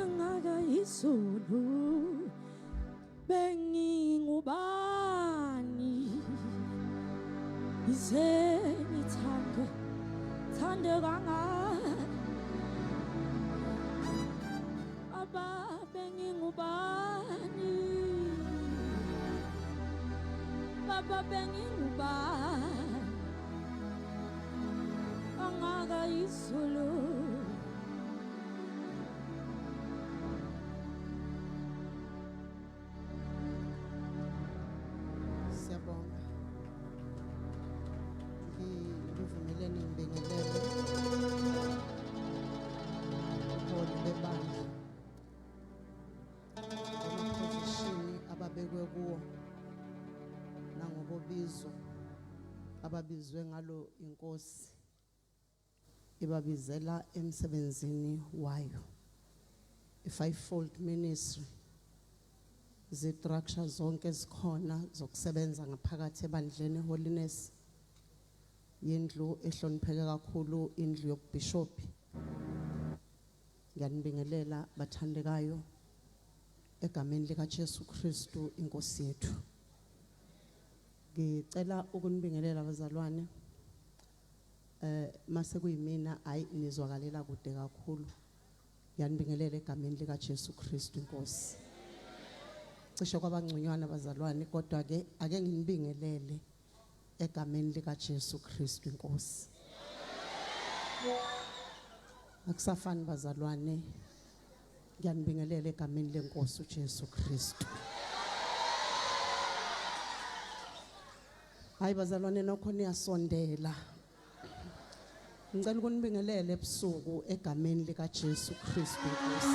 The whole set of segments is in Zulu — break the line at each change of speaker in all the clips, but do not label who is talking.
Angaka izulu bengingubani ngize ngithande thande kangaka Baba bengingubani Baba bengingubani angaka izulu.
Siyabonga. Ngivumelene ngibingelele ubuholi bebandla amaphozishini ababekwe kuwo nangokobizo ababizwe ngalo inkosi ibabizela emsebenzini wayo. I-fivefold ministry izistructure zonke ezikhona zokusebenza ngaphakathi ebandleni holiness yindlu ehlonipheke kakhulu indlu yobubhishophi. Ngiyanibingelela bathandekayo egameni likaJesu Kristu inkosi yethu. Ngicela ukunibingelela bazalwane. Mase kuyimina ayi nizwakalela kude kakhulu. Ngiyanibingelela egameni likaJesu Kristu inkosi. Cishe kwabangconywana bazalwane kodwa ke ake nginibingelele egameni likaJesu Kristu inkosi. Akusafani bazalwane. Ngiyanibingelela egameni lenkosi uJesu Kristu. Hayi bazalwane nokho niyasondela. Ngicela ukunibingelela ebusuku egameni likaJesu Kristu inkosi.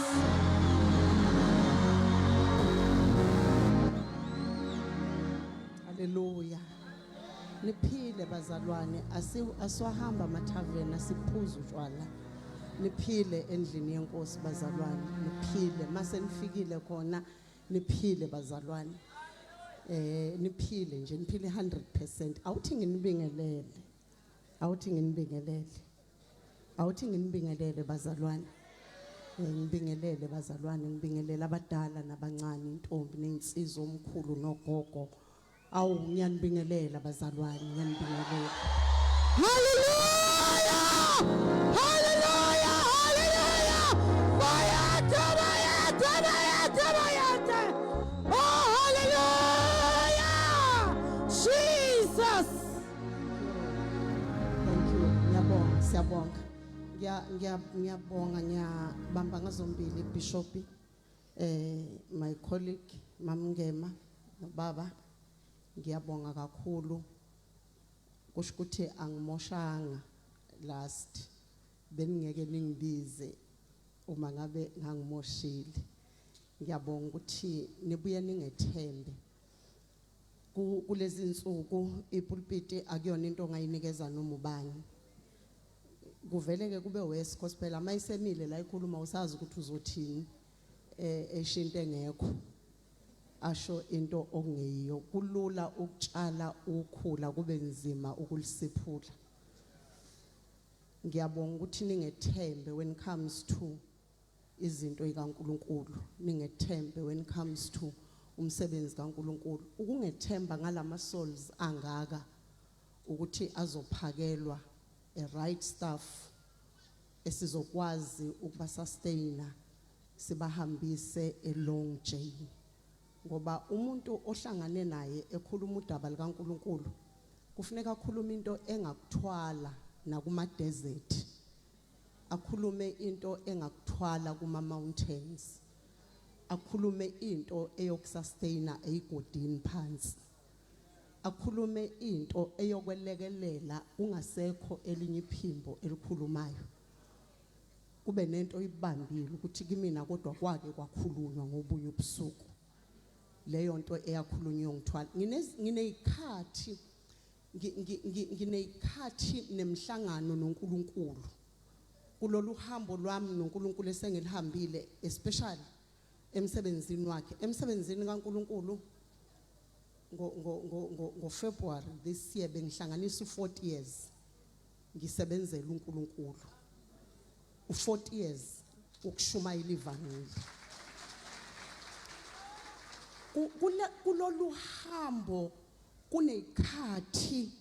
Haleluya. Niphile bazalwane asiwahamba amathaveni asiphuza utshwala. Niphile endlini yenkosi bazalwane, niphile mase nifikile khona niphile bazalwane. Niphile nje niphile 100%. Awuthi nginibingelele. Awuthi nginibingelele. Awuthi nginibingelele bazalwane. Ngibingelele bazalwane, ngibingelele abadala nabancane, intombi nensizwa, omkhulu nogogo. Awu ngiyanibingelela bazalwane, ngiyanibingelela.
Hallelujah! Hallelujah! Hallelujah! Bayethe, bayethe, bayethe, bayethe! Oh, hallelujah! Jesus!
Thank you. Ngiyabonga, siyabonga. Ngiyabonga, ngiyabamba ngazombili Bishop, my colleague Mamngema nobaba. Ngiyabonga kakhulu. Kusho ukuthi angimoshanga last beningeke ningibize uma ngabe ngangimoshile. Ngiyabonga ukuthi nibuye ningethembe. Kulezi insuku ipulpiti akuyona into ongayinikeza noma ubani. Kuvele ke kube worse because phela mayisemile la ikhuluma usazi ukuthi uzothini eshinto engekho. Asho into okungeyiyo. Kulula ukutshala ukhula kube nzima ukulisiphula. Ngiyabonga ukuthi ningethembe when it comes to izinto zikaNkuluNkulu, ningethembe when it comes to umsebenzi kaNkuluNkulu. Ukungethemba ngalama souls angaka ukuthi azophakelwa a right staff esizokwazi ukuba sustainer sibahambise a long journey. Ngoba umuntu ohlangane naye ekhuluma udaba likaNkuluNkulu kufuneka akhulume into engakuthwala nakuma desert, akhulume into engakuthwala kuma mountains, akhulume into eyokusustaina eyigodini phansi, akhulume into eyokwelekelela kungasekho elinye iphimbo elikhulumayo, kube nento oyibambile ukuthi kimina kodwa kwake kwakhulunywa ngobunye ubusuku. Leyo nto eyakhulunywa ngithwala. Nginezikhathi nginezikhathi nemhlangano noNkulunkulu. Kulolu hambo lwami noNkulunkulu esengilihambile, especially emsebenzini wakhe, emsebenzini kaNkulunkulu ngo February this year bengihlanganisa u40 years ngisebenzela uNkulunkulu. U40 years. ukushumayela ivangeli. Kulolu hambo kunezikhathi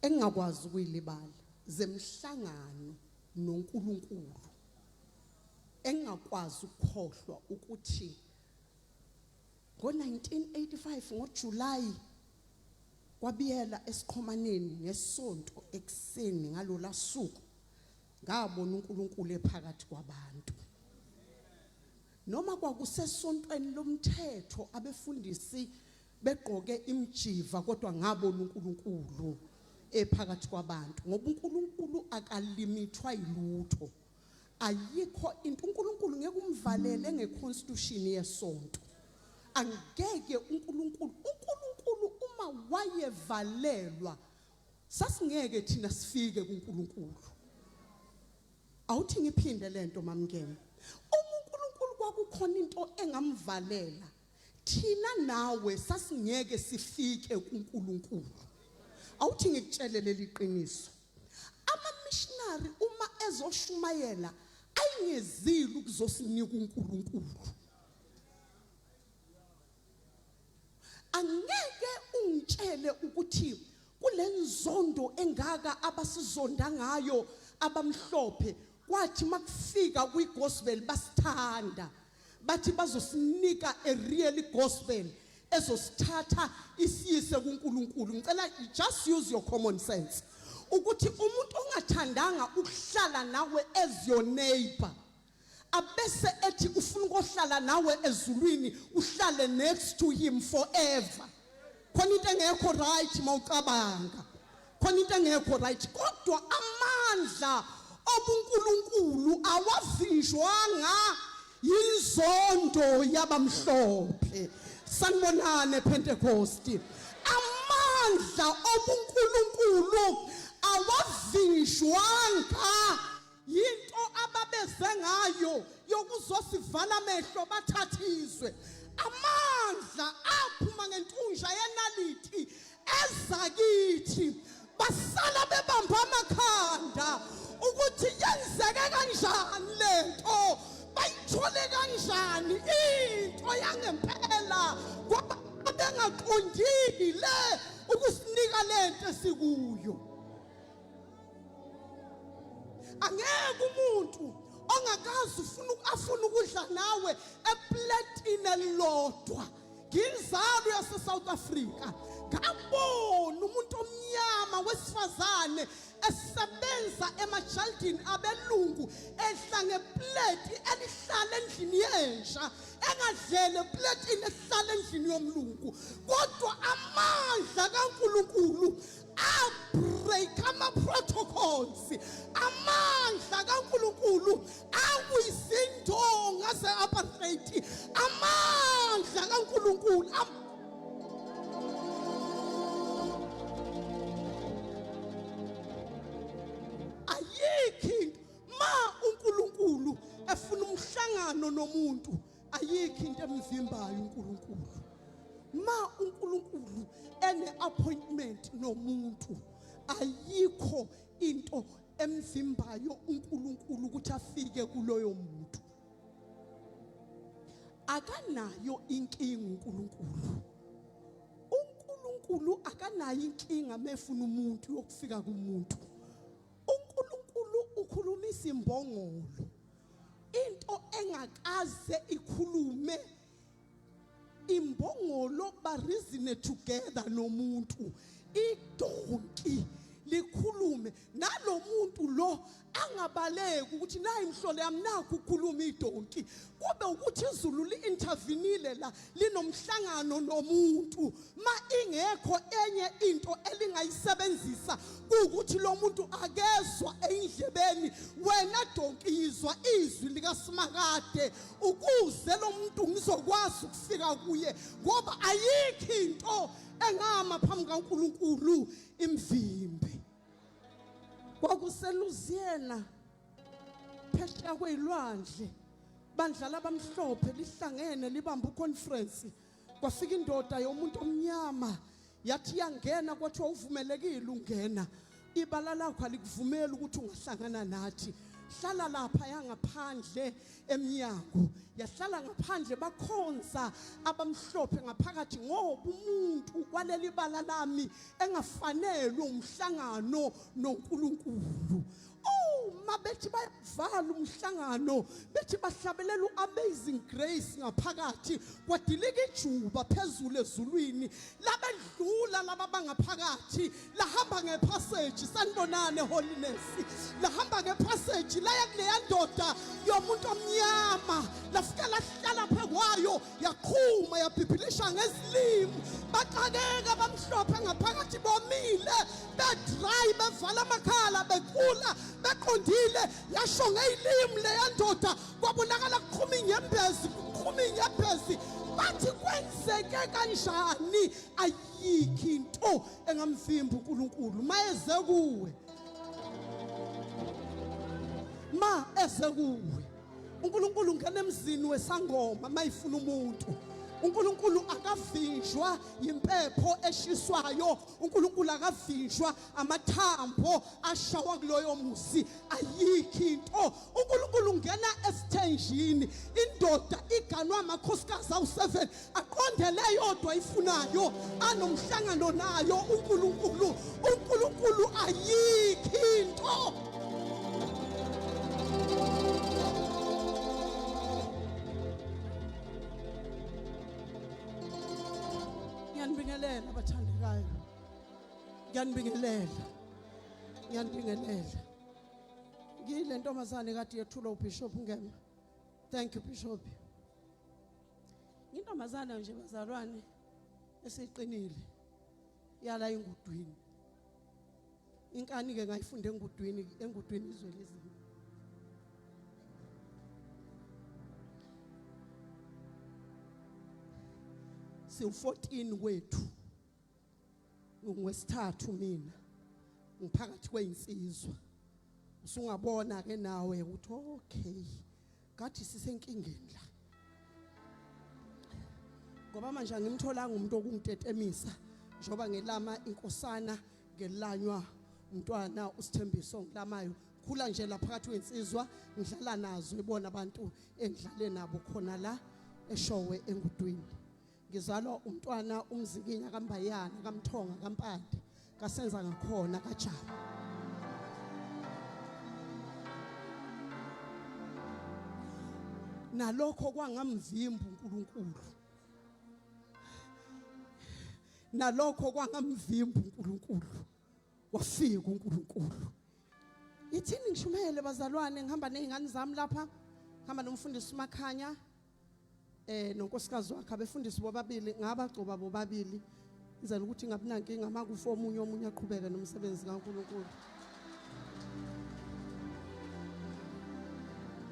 engingakwazi ukuyilibala zemhlangano noNkulunkulu, engingakwazi ukukhohlwa ukuthi ngo-1985 ngoJuly kwabiyela esiqhomaneni ngesonto ekuseni ngalola suku ngabona uNkulunkulu ephakathi kwabantu. Noma kwakusesontweni lomthetho abefundisi begqoke imjiva, kodwa ngabona uNkulunkulu ephakathi kwabantu, ngoba uNkulunkulu akalimithwa yilutho. Ayikho into uNkulunkulu ngeke umvalele ngeconstitution yesonto. Angeke uNkulunkulu uma wayevalelwa sasingeke thina sifike kuNkulunkulu. Awuthi ngiphinde lento mamngema. Uma uNkulunkulu kwakukhona into engamvalela thina nawe sasingeke sifike kuNkulunkulu. Awuthi ngikutshele leli qiniso. Ama-missionary uma ezoshumayela ayingezile ukuzosinika uNkulunkulu. Angeke ungitshele ukuthi kulenzondo engaka abasizonda ngayo abamhlophe, kwathi makufika kwigospel basithanda, bathi bazosinika a real gospel ezosithatha isiyise kuNkulunkulu. Ngicela just use your common sense ukuthi umuntu ongathandanga ukuhlala nawe as your neighbor abese ethi ufuna ukuhlala nawe ezulwini, uhlale next to him forever. Khona into engekho right mawucabanga, khona into engekho right. Kodwa amandla obuNkulunkulu awavinjwanga yinzondo yabamhlophe. Sanibonane Pentecost. Amandla obuNkulunkulu awavinjwanga yinto ababeze ngayo yokuzosivala amehlo bathathizwe. Amandla aphuma ngentunja yenaliti ezakithi, basala bebamba amakhanda ukuthi yenzeke kanjani lento, bayithole kanjani into yangempela, ngoba bengaqondile ukusinika lento esikuyo. Angeke umuntu ongakazi ufuna afuna ukudla nawe epletini elilodwa. Nginzalo yase South Africa, ngabona umuntu omnyama wesifazane esebenza emajaldini abelungu ehla ngepleti elihlala endlini yentsha, engadlele epletini ehlala endlini yomlungu. Kodwa amandla kaNkulunkulu abreak ama-protocols, amandla kaNkulunkulu awizindonga ze-apartheid, amandla kaNkulunkulu ayikho into. Ma uNkulunkulu efuna umhlangano nomuntu, ayikho into emvimbayo uNkulunkulu. Ma uNkulunkulu ene appointment nomuntu, ayikho into emvimbayo uNkulunkulu ukuthi afike kuloyo muntu. Akanayo inkinga uNkulunkulu. UNkulunkulu akanayo inkinga mefuna umuntu yokufika kumuntu. uNkulunkulu ukhulumisa imbongolo, into engakaze ikhulume imbongolo, ba reason together nomuntu. Idonki likhulume nalomuntu lo angabaleki ukuthi nayi imhlolo yami, nakho ukukhuluma idonki, kube ukuthi izulu li-intervenile la, linomhlangano nomuntu. Ma ingekho enye into elingayisebenzisa kuwukuthi lo muntu akezwa eyindlebeni. Wena donki, yizwa izwi likaSimakade ukuze lo muntu ngizokwazi ukufika kuye, ngoba ayikho into engama phambi kaNkulunkulu imvimbe. Kwakuseluziyena phesheya kweyilwandle, bandla labamhlophe lihlangene libamba uconference. Kwafika indoda yomuntu omnyama yathi yangena, kwathiwa uvumelekile ungena, ibala lakho alikuvumeli ukuthi ungahlangana nathi. Hlala lapha yangaphandle emnyango. Yahlala ngaphandle bakhonza abamhlophe ngaphakathi ngoba umuntu kwaleli bala lami engafanelwe umhlangano noNkulunkulu. Oh mabethi bayavala umhlangano bethi bahlabelela uAmazing Grace ngaphakathi kwadilika ijuba phezulu ezulwini labedlula laba bangaphakathi lahamba ngepassage sanibonane holiness lahamba ngepassage laya kuleya ndoda yomuntu omnyama lafika lahlala phekwayo yaqhuma yabhibhilisha ngezilimi baxakeka bamhlophe ngaphakathi bomile bedry bevala amakhala becula beqondile yasho ngeyilimi leya ndoda kwabonakala kuqhuma inyembezi kuqhuma inyembezi bathi kwenzeke kanjani ayikho into engamvimba uNkulunkulu mayeze kuwe ma eze kuwe uNkulunkulu ungena emzini wesangoma mayifuna umuntu uNkulunkulu akavinjwa yimpepho eshiswayo uNkulunkulu akavinjwa amathambo ashawa kuloyo muzi ayikho into uNkulunkulu ungena esithenjini indoda iganwa amakhosikazi awu7 aqonde leyodwa ifunayo anomhlangano nayo uNkulunkulu uNkulunkulu ayikho into Ngiyanibingelela bathandekayo Ngiyanibingelela Ngiyanibingelela Ngile ntombazane kade yethulwa uBishop Ngema Thank you Bishop Intombazana nje bazalwane esiqinile yala engudwini. Inkani ke ngayifunda engudwini engudwini izwe lezimo. Siwu14 kwethu. Ngwesithathu mina. Ngiphakathi kwezinsizwa. Usungabona ke nawe ukuthi okay. Ngathi sisenkingeni la. Ngoba manje angimtholanga umuntu okungitetemisa njengoba ngelama inkosana ngelanywa umntwana uSithembiso ngilamayo. Khula nje la phakathi kwensizwa ngidlala nazo ibona abantu engidlale nabo khona la eshowe engudwini. Ngizalwa umntwana uMzikinya kaMbayana kaMthonga kaMpande kasenza ngakhona kaJama. Nalokho kwangamvimba uNkulunkulu. Nalokho kwangamvimba uNkulunkulu. Wafika uNkulunkulu. Ithini ngishumayele bazalwane ngihamba nezingane zami lapha. Ngihamba nomfundisi uMakhanya. eh nonkosikazi wakhe abefundisi bobabili ngabagcoba bobabili ngizela ukuthi ngabinankinga makufa omunye omunye aqhubeke nomsebenzi kaNkuluNkulu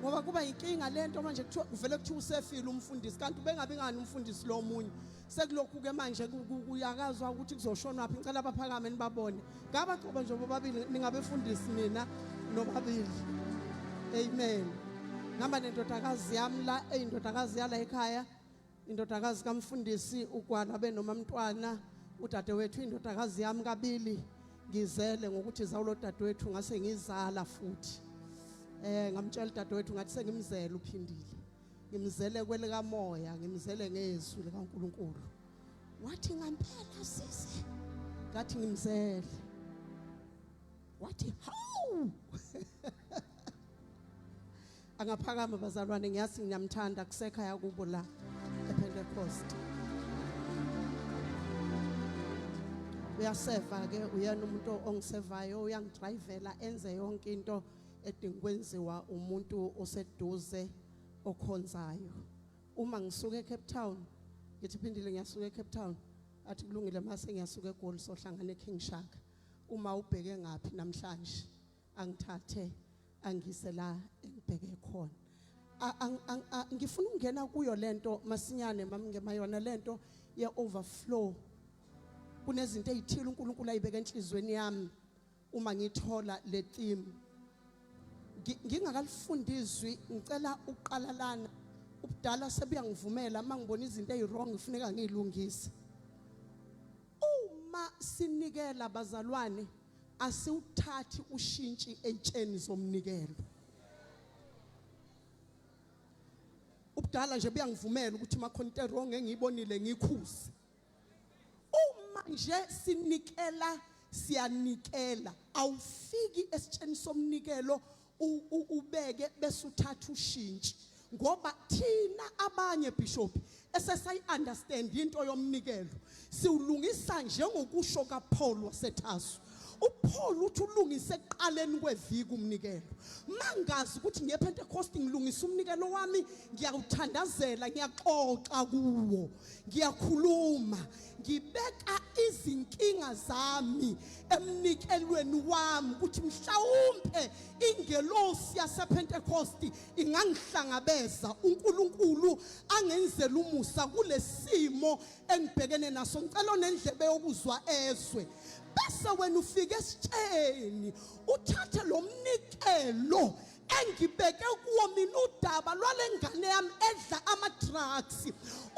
ngoba kuba inkinga lento manje kuthiwa kuvele kuthiwa usefile umfundisi kanti ubengabi ngani umfundisi lo munye sekulokhu ke manje kuyakazwa ukuthi kuzoshonwa phi ngicela baphakame nibabone ngabagcoba nje bobabili ningabefundisi nina nobabili amen ngihamba nendodakazi yami la eyindodakazi yala ekhaya indodakazi kamfundisi ugwala benomamntwana udadewethu indodakazi yami kabili ngizele ngokuthi zawulo dadewethu ngase ngizala futhi eh ngamtshela udadewethu ngathi sengimzele uphindile ngimzele kwelikamoya ngimzele ngezwi likaNkuluNkulu wathi ngampela sisi ngathi ngimzele wathi hawu angaphakama bazalwane ngiyazi ngiyamthanda kusekhaya kubo la ePentecost uyaseva ke uyena umuntu ongisevayo uyangidrivela enze yonke into edinga kwenziwa umuntu oseduze okhonzayo uma ngisuka eCape Town ngithi phindile ngiyasuka eCape Town athi kulungile mase ngiyasuka eGoli sohlangana eKing Shaka uma ubheke ngaphi namhlanje angithathe angise la engibheke khona ngifuna ukungena kuyo lento masinyane mamngema yona lento ye overflow kunezinto ezithile uNkulunkulu ayibeka enhlizweni yami uma ngithola le theme ngingakalifundi izwi ngicela uqala lana ubudala sebuyangivumela uma ngibona izinto eziwrong kufuneka ngiyilungise uma sinikela bazalwane asiwuthathi ushintshi entsheni zomnikelo. Ubudala nje buyangivumela ukuthi makhona into wrong engiyibonile ngikhuze. Uma nje sinikela, siyanikela. Awufiki esitsheni somnikelo ubeke bese uthatha ushintshi, ngoba thina abanye, bishop, esesayi understand into yomnikelo, siwulungisa njengokusho kaPaul waseTarsu. uPaul uthi ulungise ekuqaleni kweviki umnikelo. Mangazi ukuthi ngePentecost ngilungisa umnikelo wami, ngiyawuthandazela, ngiyaxoxa kuwo, ngiyakhuluma, ngibeka izinkinga zami emnikelweni wami, ukuthi mhlawumbe ingelosi yasePentecost ingangihlangabeza, uNkulunkulu angenzela umusa kulesimo engibhekene naso. Ngicela onendlebe yokuzwa ezwe. Bese wena ufike esitsheni, uthathe lo mnikelo engibeke kuwo mina udaba lwalengane yami edla ama-drugs,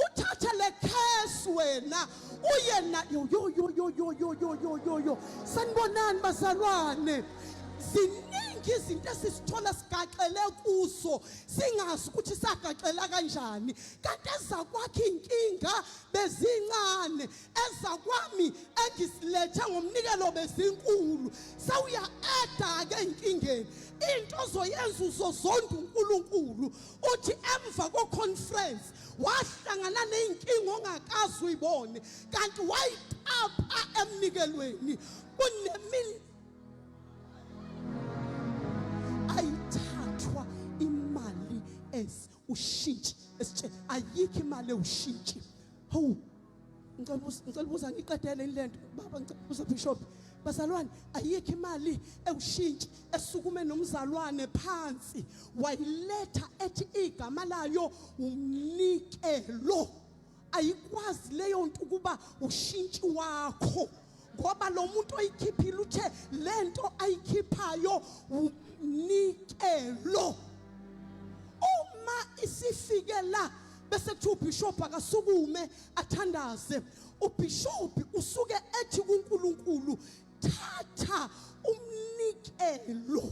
uthathe le case wena uye na. Yo yo yo yo yo yo yo yo yo yo, sanibonani bazalwane. Ziningi izinto esisithola sigaxele kuzo, singazi ukuthi sagaxela kanjani, kanti ezakwakho inkinga bezincane, ezakwami engisilethe ngomnikelo bezinkulu. Sewuya-eda ke enkingeni. Into ozoyenza, uzozonda uNkulunkulu. Uthi emva ko-conference wahlangana ney'nkinga ongakaze uyibone, kanti wayitapha emnikelweni. Kunemini ayithathwa imali as ushintshi esitsheni, ayikho imali ewushintshi. Hawu, ngicela ubuza, ngiqedele lento, baba. Ngicela ubuza, bishop. Bazalwane, ayikho imali ewushintshi esukume nomzalwane phansi wayiletha ethi igama layo umnikelo. Ayikwazi leyo nto ukuba ushintshi wakho, ngoba lo muntu oyikhiphile uthe lento ayikhiphayo umnikelo. Uma isifike la, bese kuthiwa ubishop akasukume athandaze. Ubishop usuke ethi kuNkulunkulu, "Thatha umnikelo."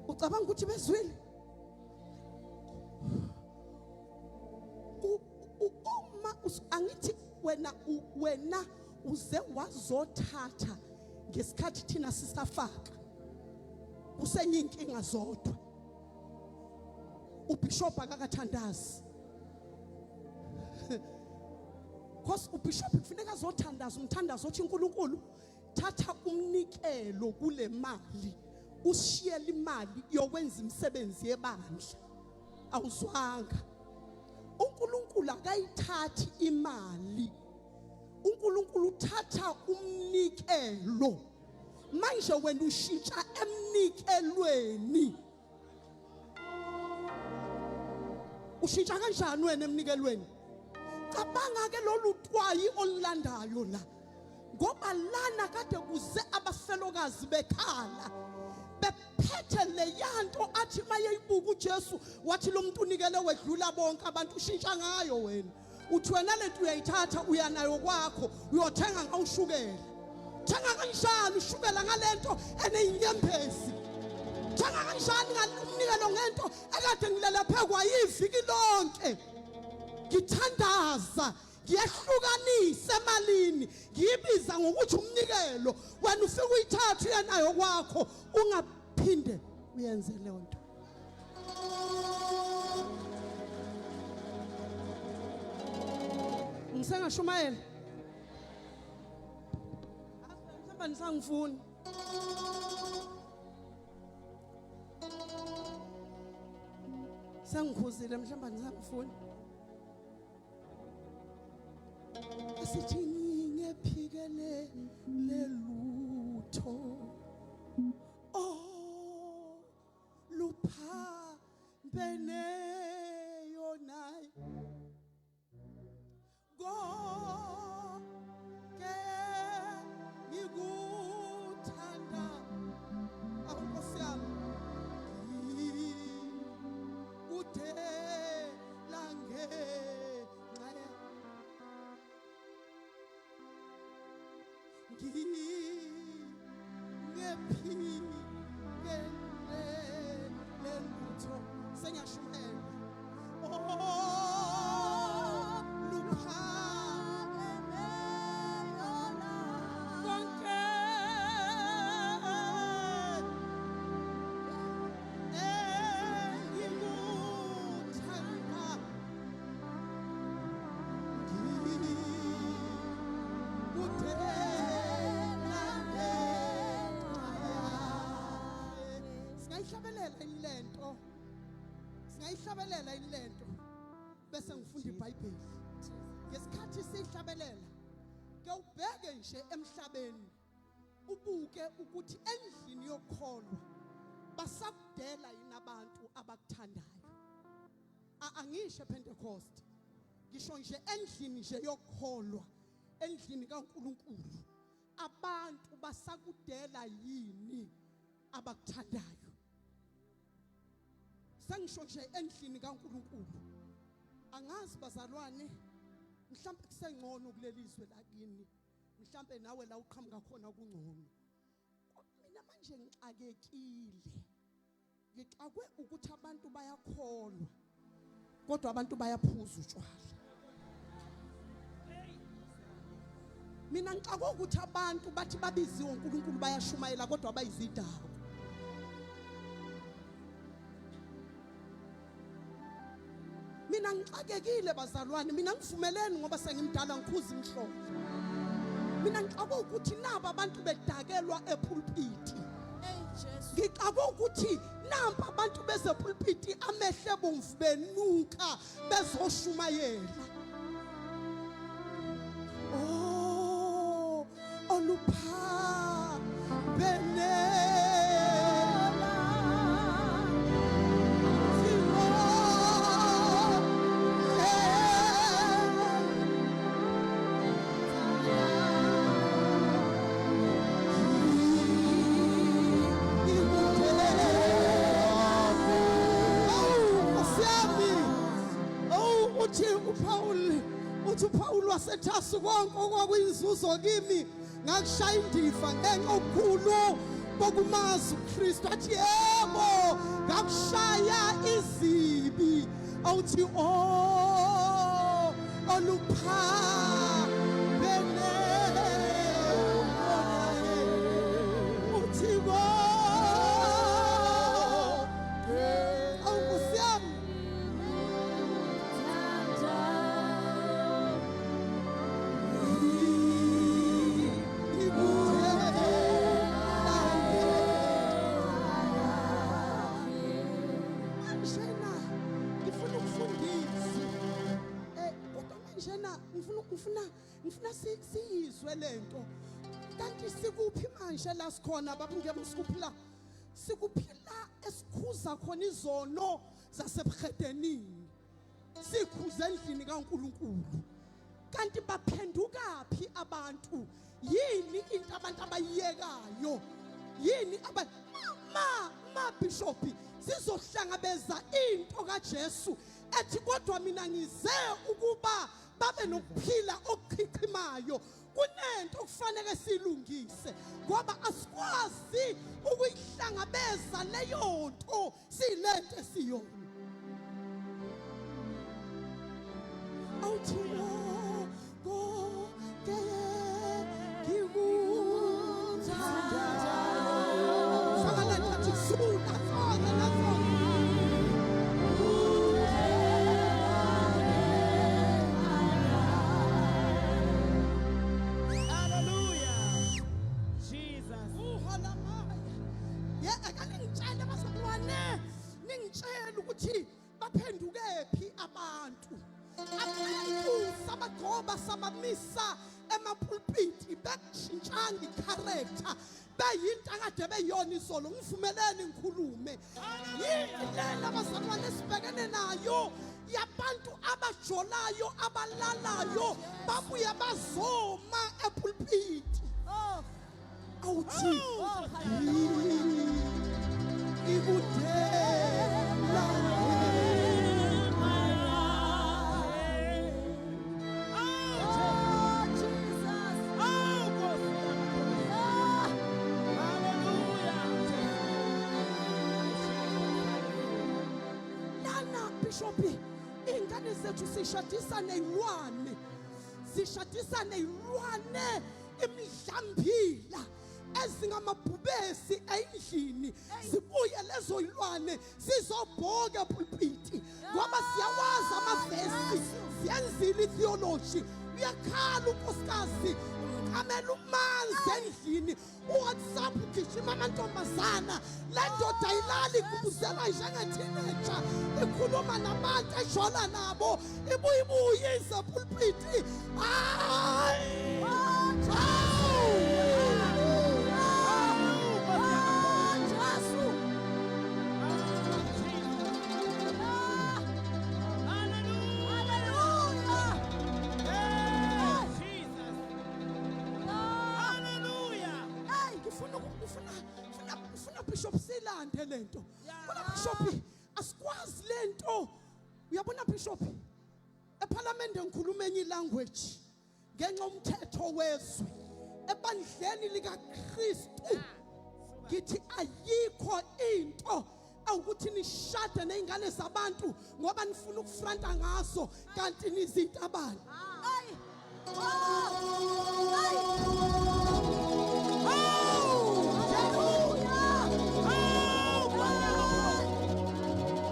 Ucabanga ukuthi bezwile? Uma angithi wena uze wazothatha ngesikhathi thina sisafaka, kusenye inkinga zodwa, ubishop akakathandazi, cause ubishop kufuneka azothandaza umthandazo othi, "uNkulunkulu, thatha umnikelo kule mali, usishiyele imali yokwenza imisebenzi yebandla." Awuzwanga? uNkulunkulu akayithathi imali, uNkulunkulu uthatha umnikelo. Manje wena ushintsha emnikelweni. Ushintsha kanjani wena emnikelweni? Cabanga ke lolu twayi olulandayo la, ngoba lana kade kuze abafelokazi bekhala bephethe leyanto, athi mayeyibuka uJesu wathi, "Lo muntu unikele wedlula bonke abantu." Ushintsha ngayo wena, uthi wena lento uyayithatha, uyanayo kwakho, uyothenga ngawushukela. Thenga kanjani ushukela ngalento eneyinyembezi? Thenga kanjani umnikelo ngento ekade ngilele phekwa yiviki lonke ngithandaza, ngiyehlukanisa emalini, ngiyibiza ngokuthi umnikelo? Wena ufike uyithathe, uyenayo kwakho, ungaphinde uyenze leyo nto. Ngisengashumayela mhlawumbe, nisangifuni. Sengikhuzile, mhlawumbe nisangifuni. Asithi ngingephikele lelutho, oh, luphambeneyo naye konke ngikuthanda. Awu, Nkosi yami, ngikudela ngenxa. Singayihlabelela ilento. Singayihlabelela ilento bese ngifunda iBhayibheli. Ngesikhathi siyihlabelela ke ubheke nje emhlabeni ubuke ukuthi endlini yokukholwa basakudela yini abantu abakuthandayo. Angisho ePentecost. Ngisho nje endlini nje yokukholwa, endlini kaNkuluNkulu. Abantu basakudela yini abakuthandayo? Sengisho nje endlini kaNkuluNkulu. Angazi bazalwane, mhlawumbe kusengcono kuleli zwe lakini, mhlawumbe nawe la uqhamuka khona kungcono. Mina manje ngixakekile, ngixakwe ukuthi abantu bayakholwa kodwa abantu bayaphuza utshwala. Mina ngixakwe ukuthi abantu bathi babiziwe uNkulunkulu bayashumayela kodwa bayizidakwa. Mina ngixakekile bazalwane, mina ngivumeleni ngoba sengimdala ngikhuza imihlobo. Mina ngixakwe ukuthi naba abantu bedakelwa epulpiti. Ngixakwe ukuthi nampa abantu bezepulpiti amehle bomvu benuka bezoshumayela. Oh, olupha benela. Uthi uPaul waseTarsu, konke okwakuyinzuzo kimi ngakushaya indiva ngenxa obukhulu bokumazi uKristu. Athi yebo, ngakushaya izibi. Awuthi oh olupha bene uthi ko awusiyami. Manjena ngifuna ukufundisa, kodwa manjena ngifuna siyizwe lento. Kanti sikuphi manje la sikhona baba? Ngiyabo sikuphi la? Sikuphi la esikhuza khona izono zasebuhedenini, sikhuze endlini kaNkuluNkulu? Kanti baphendukaphi abantu? Yini into abantu abayiyekayo? Yini aba ma bishop sizohlangabeza into kaJesu ethi kodwa mina ngize ukuba babe nokuphila okuchichimayo. Kunento okufanele silungise ngoba asikwazi ukuyihlangabeza leyo nto siyilento esiyona. Awuthi konke ngikuthandayo. Faka le nto athi sula, faka la, faka.
Hallelujah. Jesus.
Uhalamaya. Ye akaningitshele bazalwane, ningitshele ukuthi baphendukephi abantu. Abantu sabagcoba sabamisa emapulpiti bekushintshanga icharacter, beyinto akade beyona izolo. Ngivumeleni ngikhulume. Yini lena bazalwane esibhekene nayo yabantu abajolayo abalalayo babuye bazoma epulpiti? Awuthi ikudela.
Oh, Jesus.
Oh, Nkosi. Hallelujah.
Lana bishop, ingane zethu sishadisa nezilwane, sishadisa nezilwane imidlambila ezingamabhubesi endlini, zibuye lezo yilwane sizobhoka epulpiti ngoba siyawazi amavesi, siyenzile itheology. Uyakhala unkosikazi, Umqamela umanzi endlini, uWhatsApp ugijima amantombazana. Le ndoda ayilali, igubuzela njenge-teenager, ikhuluma nabantu ejola nabo, ibuye ibuye ize pulpiti. Hayi!
Jesu.
Hallelujah.
Hallelujah.
Hey, Jesus. Hallelujah.
Hey, ngifuna ngifuna ngifuna ngifuna Bishop silande lento. Bona Bishop, asikwazi lento. Uyabona Bishop, eParliament ngikhuluma enye language ngenxa umthetho wezwe. Ebandleni likaKristu ngithi ayikho into awukuthi nishade nezingane zabantu ngoba nifuna ukufronta ngaso kanti nizintabane.
Ay. Oh. Ay.
Oh!
Hallelujah.
Oh,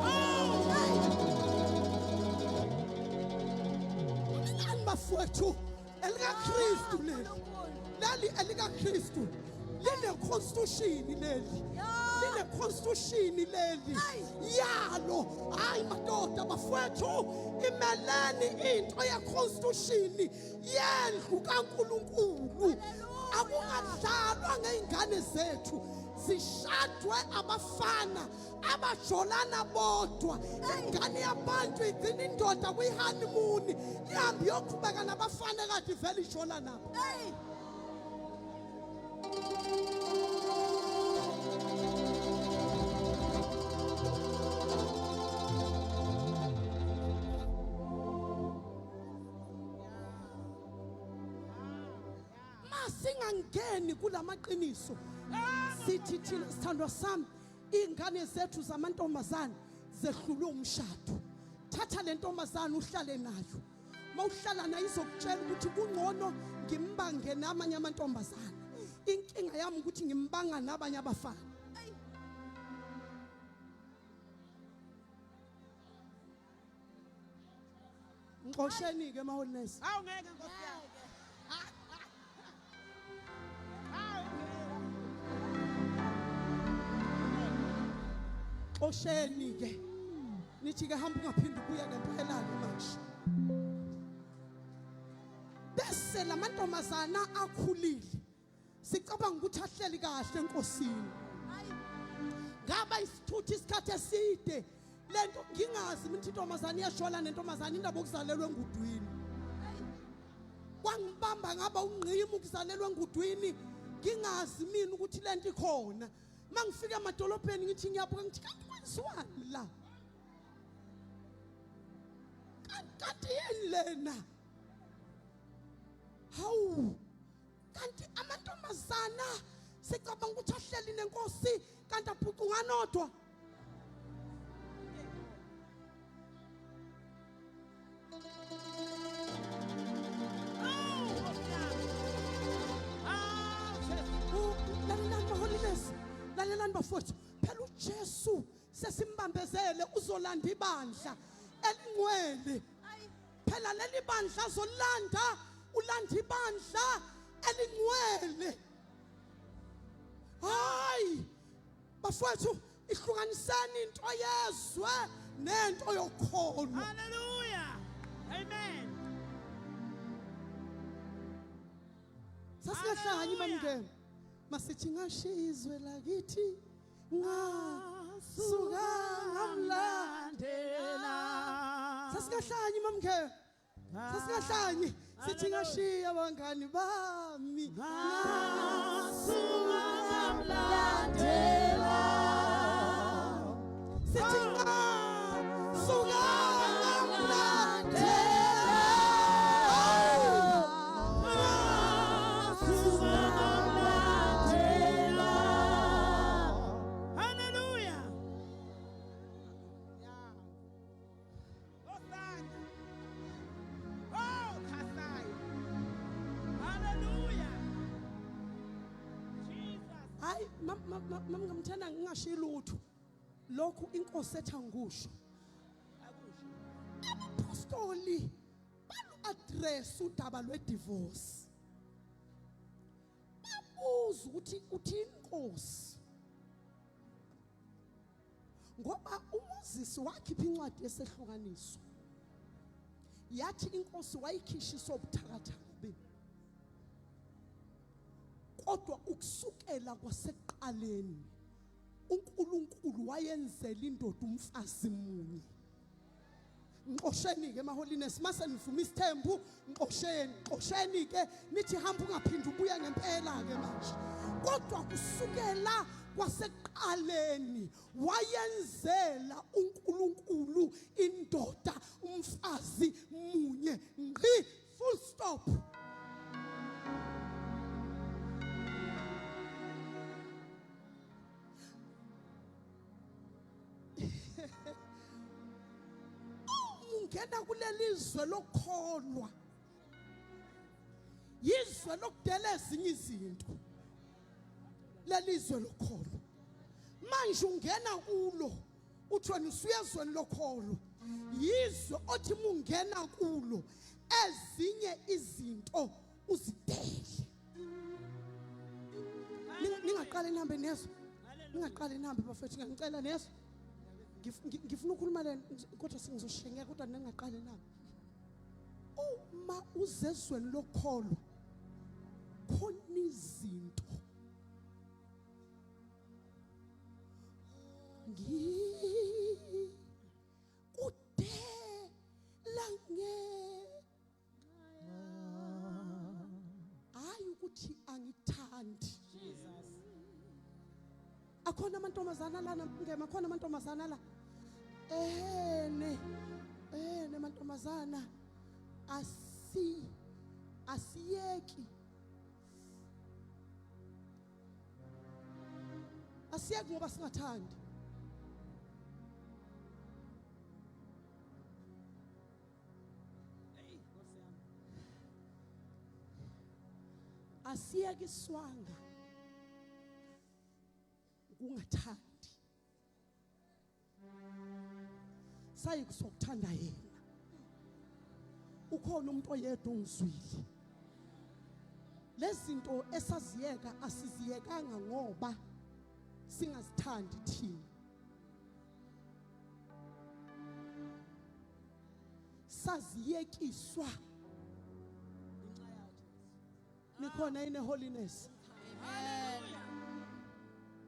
Oh.
Nani bafowethu, elikaKristu leli. Leli elikaKristu line constitution leli. Line constitution leli yalo. Hayi madoda bafowethu, imeleni into ye constitution yendlu kaNkuluNkulu. Akungadlalwa ngeingane zethu, zishadwe abafana abajolana bodwa. Ingane yabantu igcina indoda kwi-honeymoon, ihambe iyoqhubeka nabafana kade vele ijola nabo.
Ay.
Masingangeni kulamaqiniso, sithi thina sithandwa sami, ingane zethu zamantombazane zehlulwe umshado. Thatha le ntombazane uhlale nayo. Mawuhlala nayo izokutshela ukuthi kungcono ngimbange namanye amantombazane, inkinga yami ukuthi ngimbanga nabanye abafana. Ngixosheni ke maholiness.
Awu ngeke Nkosi yami. Awu ngeke.
Xosheni ke, nithi ke hamba ungaphinde ubuye ngempela ke manje. Bese lamantombazana akhulile, sicabanga ukuthi ahleli kahle enkosini. Ngaba isithutha isikhathi eside lento ngingazi mina intombazana iyashola nentombazana, indaba okuzalelwe engudwini kwangibamba, ngaba ungqima ukuzalelwa engudwini, ngingazi mina ukuthi lento ikhona. Mangifika emadolobheni ngithi ngiyabuka, ngithi kanti kwenziwani la, kanti yini lena? Hawu, kanti amantombazana sicabanga ukuthi ahleli nenkosi, kanti aphucunganodwa.
Awu Nkosi yami. Awu Jesu.
Lalelani maholiness, lalelani bafowethu. Phela uJesu sesimbambezele, uzolanda ibandla elingcwele. Phela leli bandla azolanda, ulanda ibandla elingcwele. Hayi bafowethu, ihlukaniseni into yezwe nento yokholo.
Hallelujah. Amen.
Sasingahlanyi
Hallelujah.
mamngene, masithi ngashizwe lakithi ngasuka ngamlandela. Sasingahlanyi mamngene, sasingahlanyi, sithi ngashiya abangani bami
Ngasuka ngamlandela.
Sithi ngasuka ngamlandela.
Ngasuka ngamlandela. Hallelujah. Yeah. Hosanna. Oh, Kasai. Hallelujah. Jesus.
Hayi mamngamthanda, ngingashiyi lutho lokhu inkosi ethi angikusho.
Akusho.
Abapostoli balu-address udaba lwe-divorce. Ubuza ukuthi uthini Nkosi? Ngoba uMoses wakhipha incwadi yesehlukaniso. Yathi inkosi wayikhishiswa ubuthakathaka benu. Kodwa ukusukela kwasekuqaleni uNkulunkulu wayenzela indoda umfazi munye. Nqosheni ke emaholiness mase nivuma isithembu nqosheni nqosheni ke nithi hamba ungaphinde ubuye ngempela ke manje kodwa kusukela kwasekuqaleni wayenzela uNkulunkulu indoda umfazi munye ngqi full stop. Ungena kuleli zwe lokukholwa, yizwe lokudela ezinye izinto, leli zwe lokukholwa. Manje ungena kulo uthi wena usuyezweni lokholo, yizwe othi mungena kulo ezinye izinto uzidele. Ningaqale nihambe nezwe, ningaqale nihambe bafethu, ngiyangicela nezwe. Ngifuna ukukhuluma le kodwa sengizoshengeka, kodwa ningaqale nihambe. Uma uzezweni lokholwa khona izinto ngikudela nge hayi ukuthi angithandi. Akhona amantombazana lana ngema, akhona amantombazana la ehene ehene amantombazana asi asiyeki asiyeki ngoba singathandi. Asiyeke iswanga ukungathandi, sayi kusokuthanda yena. Ukhona umuntu oyedwa ongizwile. Lezinto esaziyeka asiziyekanga ngoba singazithandi thina, saziyekiswa. Nikhona ine holiness?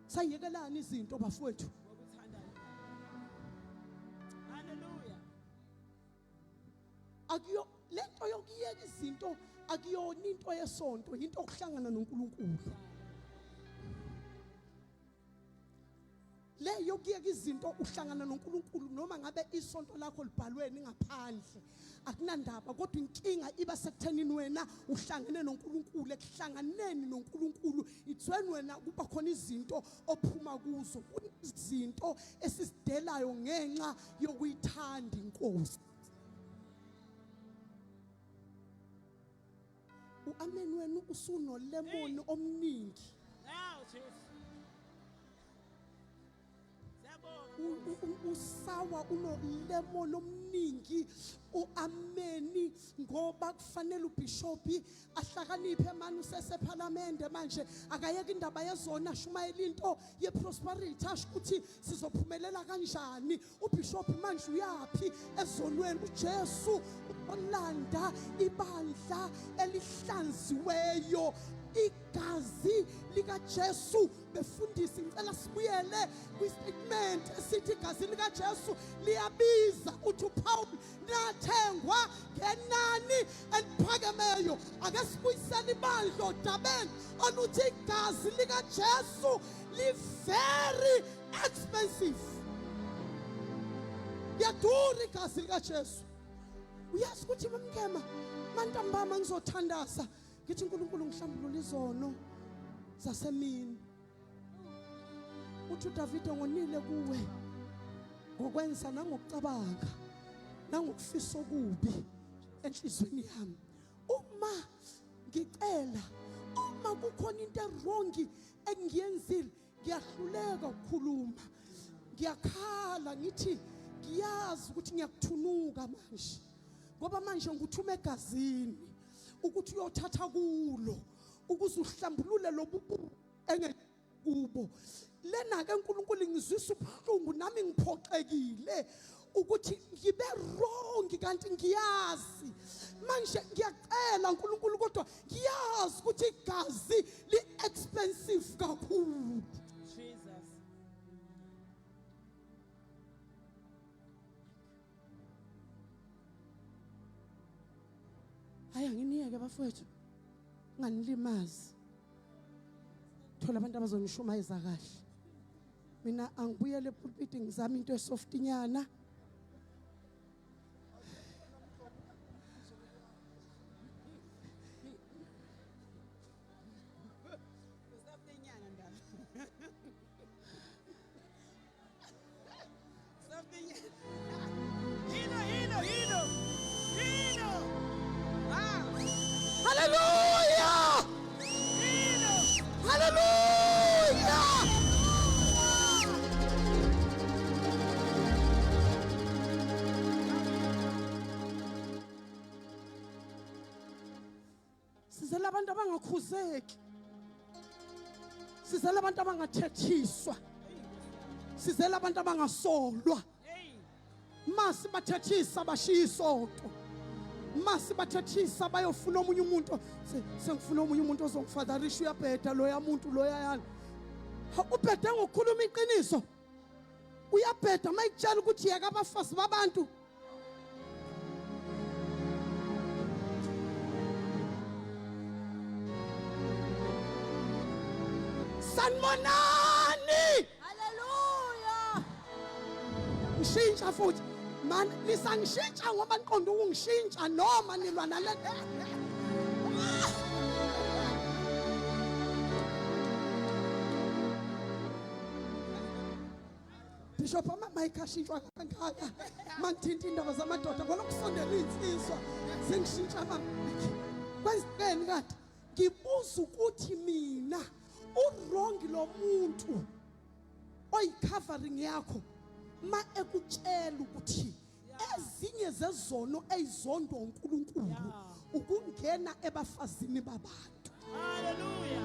Sayekelani izinto bafowethu.
Hallelujah.
Akuyo lento yokuyeka izinto, akuyona into yesonto, into okuhlangana noNkulunkulu. Le yokuyeka izinto uhlangana noNkulunkulu, noma ngabe isonto lakho libhalweni ngaphandle akunandaba, kodwa inkinga iba sekuthenini wena uhlangene noNkulunkulu. Ekuhlanganeni noNkulunkulu it's when wena kuba khona izinto ophuma kuzo, kunezinto esizidelayo ngenxa yokuyithanda inkosi. U-amen wenu usunolemoni omningi.
Now, Jesu. Siyabonga.
Usawa unolemoni omningi uameni, ngoba kufanele ubishophi ahlakaniphe manje, usesephalamende manje, akayeke indaba yezona, ashumayela into yeprosperity, asho ukuthi sizophumelela kanjani. Ubishophi manje uyaphi ezonweni? uJesu olanda ibandla elihlanziweyo, igazi likaJesu. Befundisi, ngicela sibuyele kwistatement esithi igazi likaJesu liyabiza. Uthi uPaul nathengwa ngenani eliphakemeyo. Ake sibuyisele ibandla odabeni oluthi igazi likaJesu li very expensive, liyadura igazi likaJesu. Uyazi ukuthi mamkema mantambama ngizothandaza ngithi uNkulunkulu ngihlambulula izono zasemini. Uthi uDavide ngonile kuwe ngokwenza nangokucabanga nangokufisa okubi enhlizweni yami. Uma ngicela, uma kukhona into erongi engiyenzile, ngiyahluleka ukukhuluma, ngiyakhala ngithi ngiyazi ukuthi ngiyakuthunuka manje, ngoba manje ngikuthuma egazini ukuthi uyothatha kulo. Ukuze uhlambulule lobu engekubo. Lena ke uNkulunkulu ngizwisa ubuhlungu nami ngiphoxekile ukuthi ngibe wrong kanti ngiyazi. Manje ngiyacela uNkulunkulu kodwa ngiyazi ukuthi igazi li expensive kakhulu.
Jesus.
Hayi anginiyeke bafowethu. Nganilimazi. Thola abantu abazonishumayeza kahle. Mina angibuyele epulpit ngizama into esoftinyana.
Softinyana ndaba. Softinyana. Hilo hilo hilo. Hilo. Ah.
Hallelujah!
Hilo.
Hallelujah! Sizela abantu abangakhuzeki. Sizela abantu abangathethiswa. Sizela abantu abangasolwa.
Hey.
Masi bathethisa bashiya isonto. Masi bathethisa bayofuna omunye umuntu. Sengifuna omunye umuntu ozongifadharisha uyabheda loya muntu loya yana. Ubhede ngokukhuluma iqiniso. Uyabheda mayikutshela ukuthi yeka abafazi babantu. Sanibonani.
Hallelujah.
Ngishintsha futhi. Man nisangishintsha ngoba niqonda ukungishintsha noma nilwa nale. Bishop ama mic ashintshwa kangaka. Mangithinta indaba zamadoda ngolokusondela insizwa sengishintsha ama mic. Kwenzekeni kanti? Ngibuza ukuthi mina uwrong lo muntu oyicovering yakho ma ekutshela ukuthi ezinye zezono ezizondwa uNkulunkulu ukungena ebafazini babantu.
Hallelujah.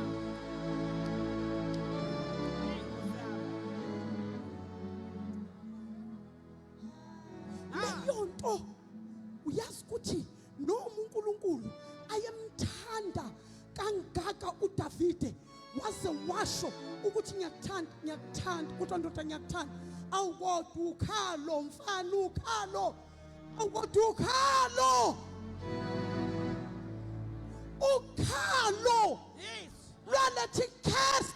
Leyo nto uyazi ukuthi noma uNkulunkulu ayemthanda kangaka uDavide waze washo ukuthi ngiyakuthanda ngiyakuthanda kodwa ndoda ngiyakuthanda awukodwa ukhalo mfana ukhalo awukodwa ukhalo ukhalo
Yes.
lwalethi curse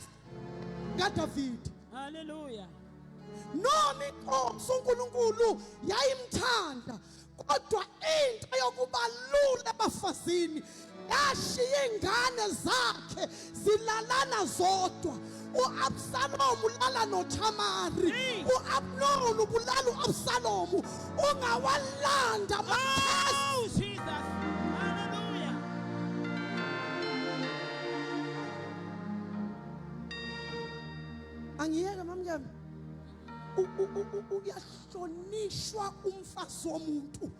kaDavide.
Hallelujah.
Noma inkosi uNkulunkulu yayimthanda kodwa into yokubalula ebafazini yashiya ingane zakhe zilalana zodwa. uAbsalom ulala noThamari, uAbnon ubulala uAbsalom. Ungawalanda ama-curse.
Oh Jesus. Hallelujah.
Angiyeke mamngebe. Uyahlonishwa umfazi womuntu.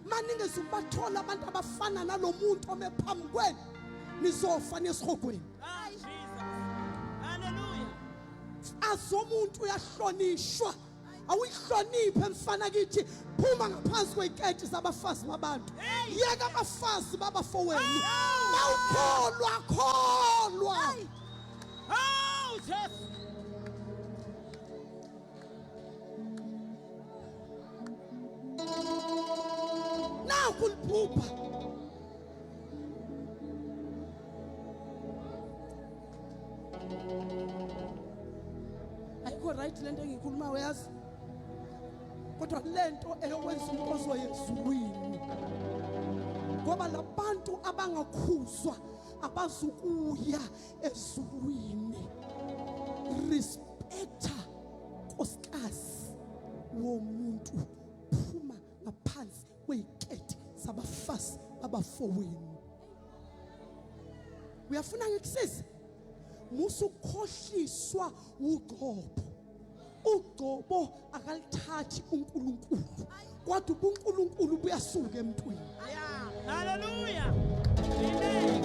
Maningi ubathola abantu abafana nalomuntu ome phambi kwenu. Nizofa nesihogweni.
Ah Jesus. Hallelujah.
Mfazi womuntu uyahlonishwa. Awuyihloniphe mfana kithi, phuma ngaphansi kweyiketi zabafazi babantu. Yeka abafazi babafowenu. Mawukholwa kholwa.
Oh Jesus.
Naku liphupha. Ayikho right lento engiyikhulumayo uyazi. Kodwa lento eyokwenza umuntu ozoya ezulwini. Ngoba labantu abangakhuzwa abazukuya ezulwini. Respecta nkosikazi womuntu, phuma ngaphansi kweyiketi zabafazi babafowenu. Uyafuna ngikusize? Musa ukukhohliswa ugcobo. Ugcobo akalithathi uNkulunkulu, kodwa ubuNkulunkulu buyasuka emntwini.
Yeah. Hallelujah. Amen.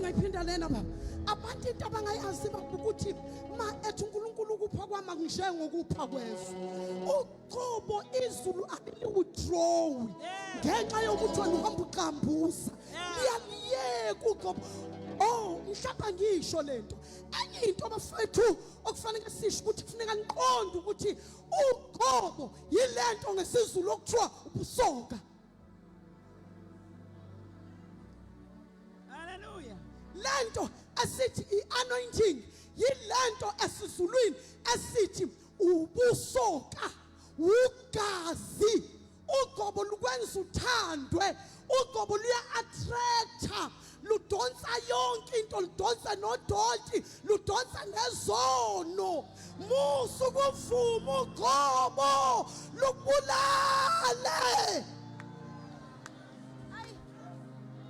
Singayiphinda lena baba. Abantu into abangayazi ukuthi ma ethi uNkulunkulu ukupha kwami akungishaye ngokupha kwezwe. Uqobo izulu alili-withdrawi ngenxa yokuthi wena uhamba uqambuza. Liyaliyeka uqobo. Oh, mhlawumbe ngisho lento. Enye into bafethu okufanele sisho ukuthi kufuneka niqonde ukuthi uqobo yilento ngesiZulu okuthiwa ubusoka.
Hallelujah.
Lento esithi i-anointing yilento esizulwini esithi ubusoka ugazi. Ugobo lukwenza uthandwe, ugobo luya-attracta, ludonsa yonke into, ludonsa nodoti, ludonsa nezono. Musa ukuvuma ugobo lukubulale.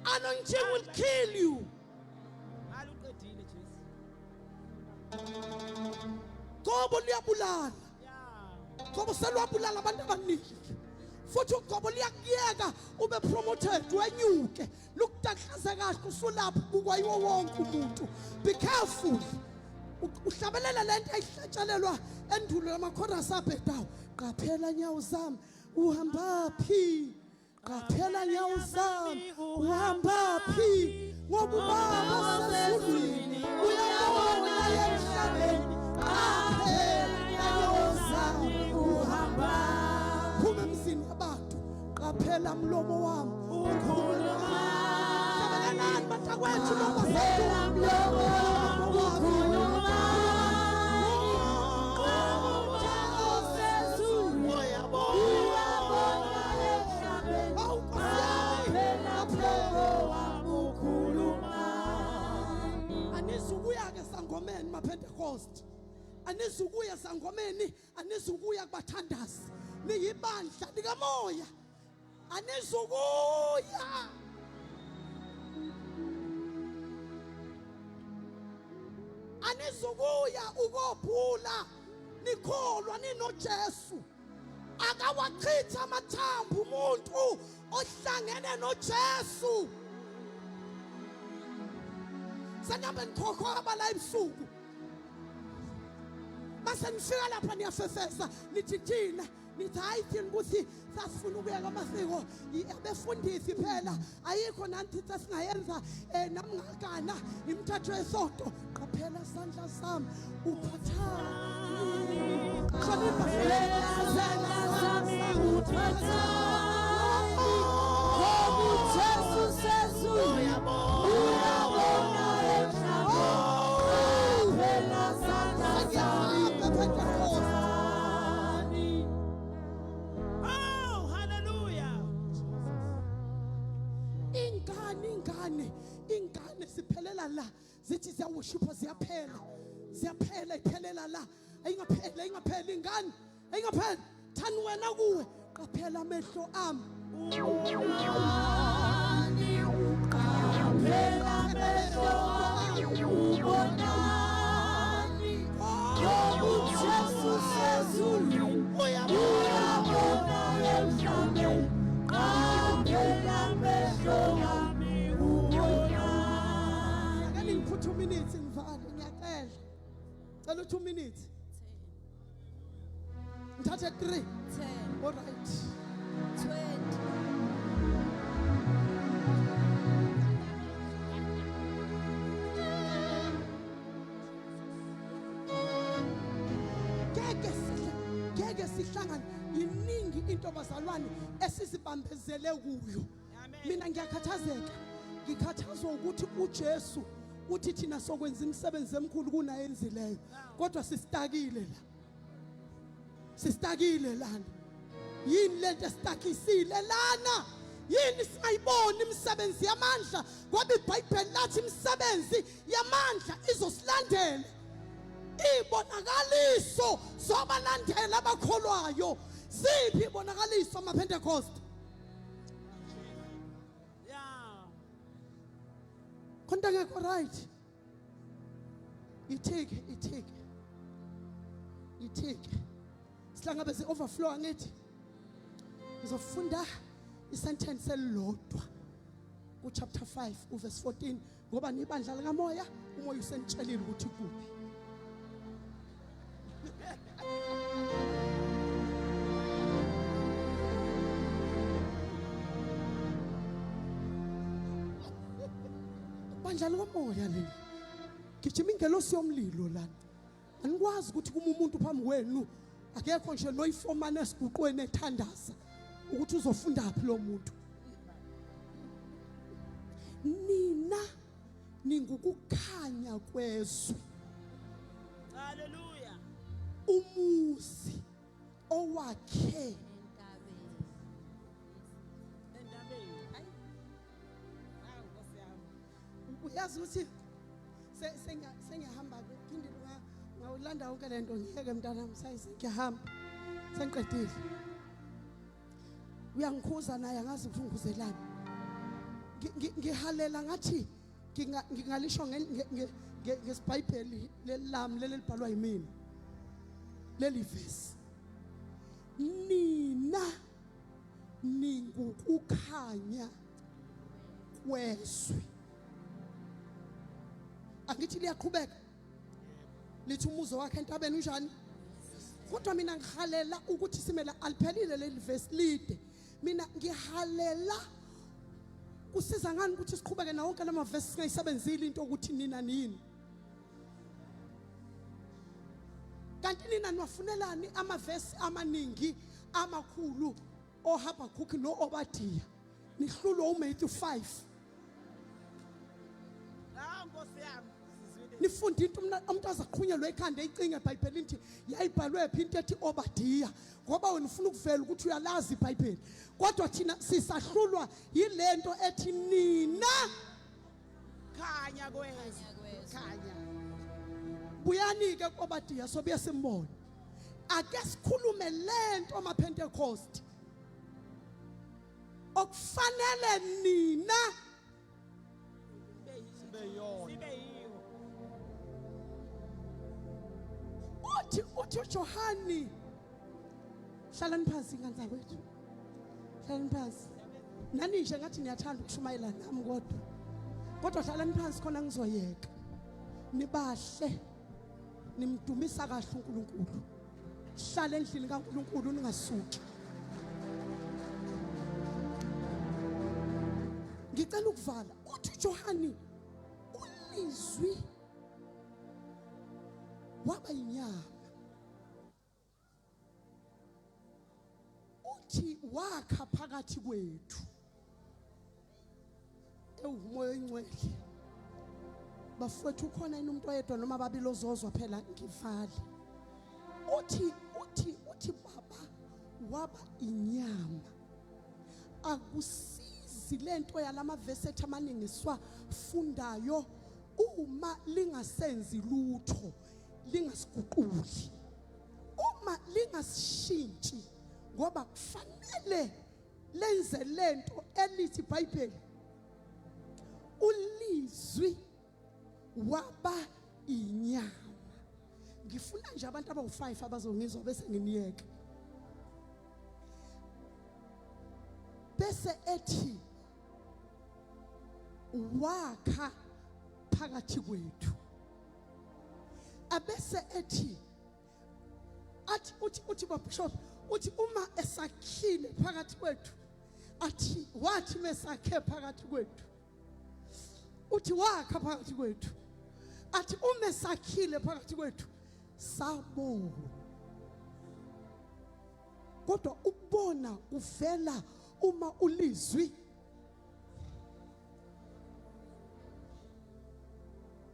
Anointing will kill you.
Aluqedile Jesu.
Gobo luyabulala.
Yeah.
Gobo selwabulala abantu abaningi. Futhi ugobo liyakuyeka ube promoted wenyuke, lukutaklaze kahle usulapho ubukwa yiwo wonke umuntu. Be careful. Uhlabelela lento ayihlatshelelwa endulo lamakhorasi abhedayo. Qaphela nyawo zami uhamba phi? Qaphela nyawo zami uhamba phi? Ngoba ubaba osezulwini uyabona emhlabeni. Qaphela nyawo zami uhamba. Phuma emzini wabantu. Qaphela mlomo wami ukhuluma. Hlabelelani bantakwethu noma mlomo wami ukhuluma. Awu Nkosi yami, qaphela. Anizukuya ke sangomeni maPentecost. Anizukuya sangomeni, anizukuya kubathandazi. Niyibandla likamoya. Anizukuya. Anizukuya ukobhula. Nikholwa ninoJesu. Akawachitha amathambo umuntu ohlangene noJesu. Sengabe nikhokhoba la ebusuku. Mase nifika lapha niyafefesa nithi thina nithi hayi thina ukuthi sasifuna ukuya kwamasiko abefundisi phela ayikho nanti sasingayenza nami ngagana imithetho yesonto. Qaphela sandla sami uphathani. Hlonipha
sandla sami uphathani. Ngoba uJesu sezulwini uyabona emhlabeni. Qaphela sandla sami uphathani.
Oh, hallelujah.
Ingane ingane ingane siphelela la zithi ziyawushipha ziyaphela ziyaphela iphelela la ayingapheli ayingapheli ingane ayingapheli thani wena kuwe qaphela amehlo ami
Qaphela amehlo ami ubonani. Ngoba uJesu sezulwini uyabona emhlabeni. Qaphela amehlo ami ubonani.
Ake ningiphe 2 minutes ngivale ngiyacela. Cela u 2 minutes. Ngithathe 3.
10,
All right.
20.
Ngeke sihle ngeke sihlangane iningi into bazalwane esizibambezele kuyo.
Amen.
Mina ngiyakhathazeka. Ngikhathazwa ukuthi uJesu uthi thina sokwenza imisebenzi emikhulu kunayenzileyo. Kodwa sisitakile la. Sisitakile lana. Yini lento esitakisile lana? Yini singayiboni imisebenzi yamandla? Ngoba iBhayibheli lathi imisebenzi yamandla izosilandela. Ibonakaliso zobalandela abakholwayo. Ziphi ibonakaliso amaPentecost?
Yeah.
Khonto ngekho right. Ithike ithike. Ithike. Sihlangabeze overflow angithi. Ngizofunda isentence elilodwa ku chapter 5 uverse 14. Ngoba nibandla likamoya, umoya usenitshelile ukuthi kuphi. Bandla likamoya leli. Gijima ingelosi yomlilo lana. Anikwazi ukuthi kuma umuntu phambi kwenu akekho nje noyifomana esiguqweni ethandaza ukuthi uzofunda phi lo muntu. Nina ningukukhanya kwezwe.
Hallelujah.
Umuzi owakhe
Entabeni. Hayi. Hawu Nkosi yami.
Uyazi ukuthi sengiyahamba ke phinde ngawulanda yonke lento ngiyeke mntanami sengiyahamba sengiqedile. Uyangikhuza naye angazi ukuthi ungikhuzelani. Ngihalela ngathi ngingalisho ngesibhayibheli lelami leli libhalwa yimina. Leli verse. Nina ningukukhanya kwezwe. Angithi liyaqhubeka lithi umuzi wakhe entabeni unjani, kodwa mina ngihalela ukuthi simele aliphelile leli verse lide. Mina ngihalela kusiza ngani ukuthi siqhubeke nawo wonke lama verse singayisebenzile into ukuthi nina nini. Kanti nina niwafunelani amavesi amaningi amakhulu oHabakkuk noObadiya? Nihlulwa uMatthew 5.
Hawu Nkosi yami. Sizwile.
Nifunda into umuntu azaqhunyelwe ekhanda eyicinga eBhayibhelini ukuthi yayibhalwe phi into ethi Obadiya, ngoba wena ufuna ukuvela ukuthi uyalazi iBhayibheli, kodwa thina sisahlulwa yilento ethi nina
Khanya kwezwe. Khanya.
Buyani ke koBadiya sobuye simbone. Ake sikhulume lento amaPentecost okufanele nina
Sibe yiyo. Sibe yiyo.
Uthi uJohani, hlalani phansi ingane zakwethu, hlalani phansi. Nani nje ngathi niyathanda ukushumayela nami, kodwa hlalani phansi khona ngizoyeka. Nibahle, nimdumisa kahle uNkulunkulu. Hlala endlini kaNkulunkulu ningasuki. Ngicela ukuvala. Uthi uJohani ulizwi waba inyama. Uthi wakha phakathi kwethu. Ewumoya oyingcwele. Bafowethu ukhona yini umuntu oyedwa noma babili ozozwa phela ngivale. Uthi baba waba inyama. Akusizi lento yalamavesi ethi amaningi siwafundayo uma lingasenzi lutho, lingasiguquli. Uma lingasishintshi, ngoba kufanele lenze lento elithi iBhayibheli ulizwi waba inyama. Ngifuna nje abantu abawu5 abazongizwa bese nginiyeke. Bese ethi wakha phakathi kwethu. Abese ethi athi uthi bishop uthi uma esakhile phakathi kwethu, athi wathi mesakhe phakathi kwethu, uthi wakha phakathi kwethu, athi uma esakhile phakathi kwethu sabona. Kodwa ukubona kuvela uma ulizwi.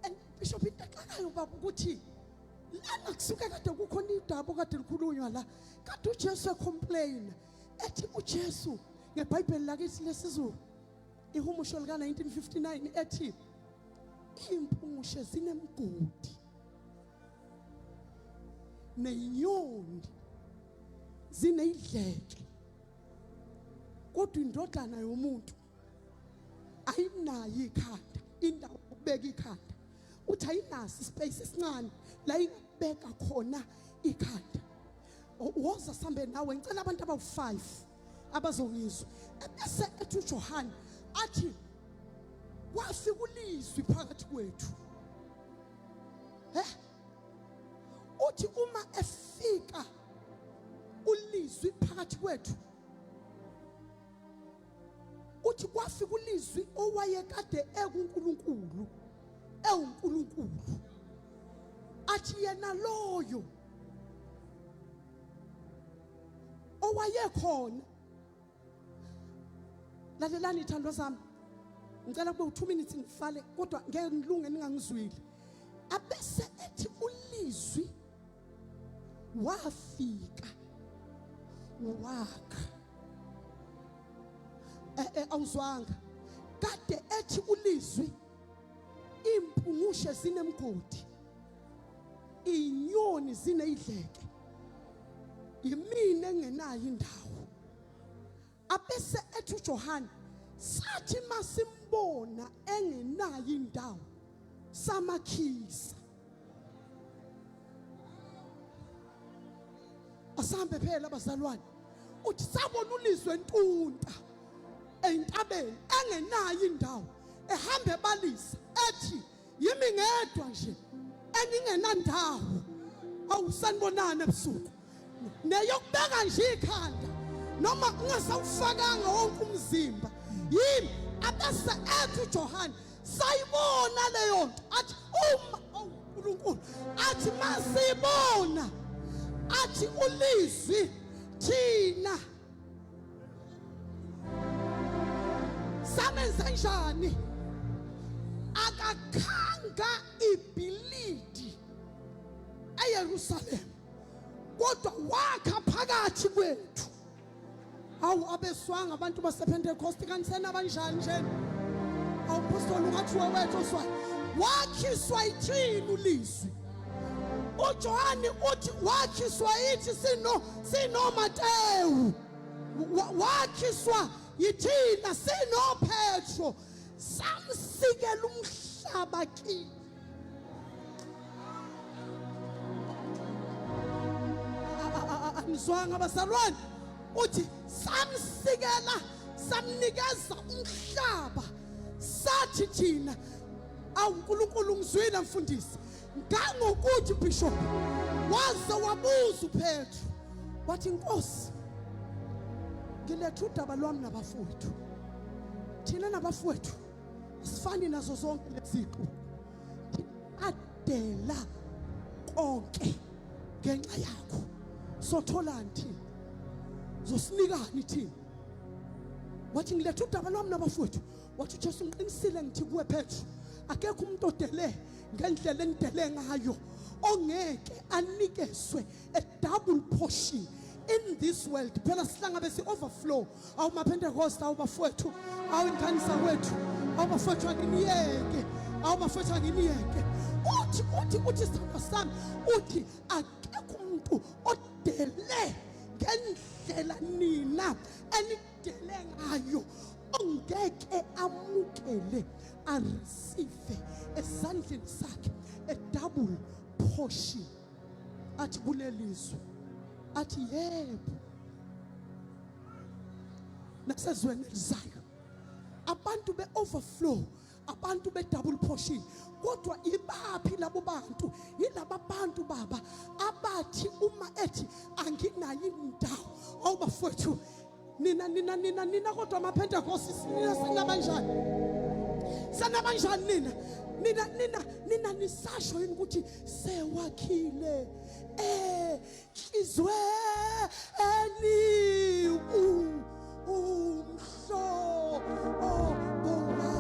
And Bishop into exakayo baba ukuthi lana kusuke kade kukhona idaba kade likhulunywa la, kade uJesu ecomplain ethi uJesu ngeBhayibheli lakithi lesizulu ihumusho lika 1959 ethi impungushe zinemigodi neyinyoni zineyidleke, kodwa indodana yomuntu ayinayo ikhanda, indawo yokubeka ikhanda. Uthi ayinaso ispace esincane la ingabeka khona ikhanda. Woza sambe nawe, ngicela abantu abawu5 abazongizwa. Bese ethi uJohane athi
Kwafika ulizwi phakathi kwethu. Eh? Uthi uma efika ulizwi phakathi kwethu, uthi kwafika ulizwi owayekade ekuNkulunkulu, ewuNkulunkulu, athi yena loyo owayekhona. Lalelani ithandwa zami, ngicela kube u2 minutes ngifale, kodwa ngeke ngilunge ningangizwile. Abese ethi ulizwi wafika wakha, awuzwanga kade ethi ulizwi impungushe zinemgodi, inyoni zineyidleke, yimina engenayo indawo. Abese ethi uJohane, sathi masimbona engenayo indawo samakhisa. Asambe phela abazalwane, uthi sabona ulizwe entunta entabeni engenayo indawo, ehamba ebalisa ethi yimi ngedwa nje engingenandawo. Awusanibonani ebusuku, neyokubeka nje ikhanda noma ungasawufakanga wonke umzimba yimi. Abese ethi uJohane sayibona leyo nto, athi uma uNkulunkulu athi masibona, athi ulizwi thina samenze njani? Akakhanga ibhilidi eYerusalem, kodwa wakha phakathi kwethu. Awu abeswanga abantu basePentecost, kanti senabanjani nje? Awu mpostoli, ungathi wewethu oswayo wakhiswa yithini ulizwi? uJohani uthi wakhiswa yithi sinoMatewu, wakhiswa yithina sinoPetro, samsikela umhlaba kithi. Anizwanga abazalwane? Uthi samsikela, samnikeza umhlaba, sathi thina awu uNkulunkulu ngizwile mfundisi, ngangokuthi bishop waze wabuza uPetru wathi Nkosi, ngiletha udaba lwami nabafowethu, thina nabafowethu sifani nazo zonke leziqu, adela konke ngenxa yakho, sotholani thina, zosinikani thina? Wathi ngiletha udaba lwami nabafowethu. Wathi uJesu ngiqinisile ngithi kuwe Petru, akekho umuntu odele ngendlela enidele ngayo ongeke anikezwe a double portion in this world. Phela sihlangabe si-overflow. Awu maPentecost, awu bafowethu, awu ingane zakwethu, awu bafowethu akiniyeke, awu bafowethu akiniyeke. Uthi uthi uthi sithandwa sami, uthi akekho umuntu odele ngendlela nina enidele ngayo ongeke amukele, areceive esandleni sakhe a double portion. Athi kulelizwe, athi yebo, nasezweni elizayo abantu be-overflow, abantu be-double portion. Kodwa ibaphi labo bantu? Yilaba bantu baba abathi uma ethi anginayo indawo. Awu bafowethu, nina nina nina nina, kodwa amaPentecost nina senabanjani? Senabanjani nina? Nina nina nina nisasho yini ukuthi sewakhile enhlizweni umhlobo wami?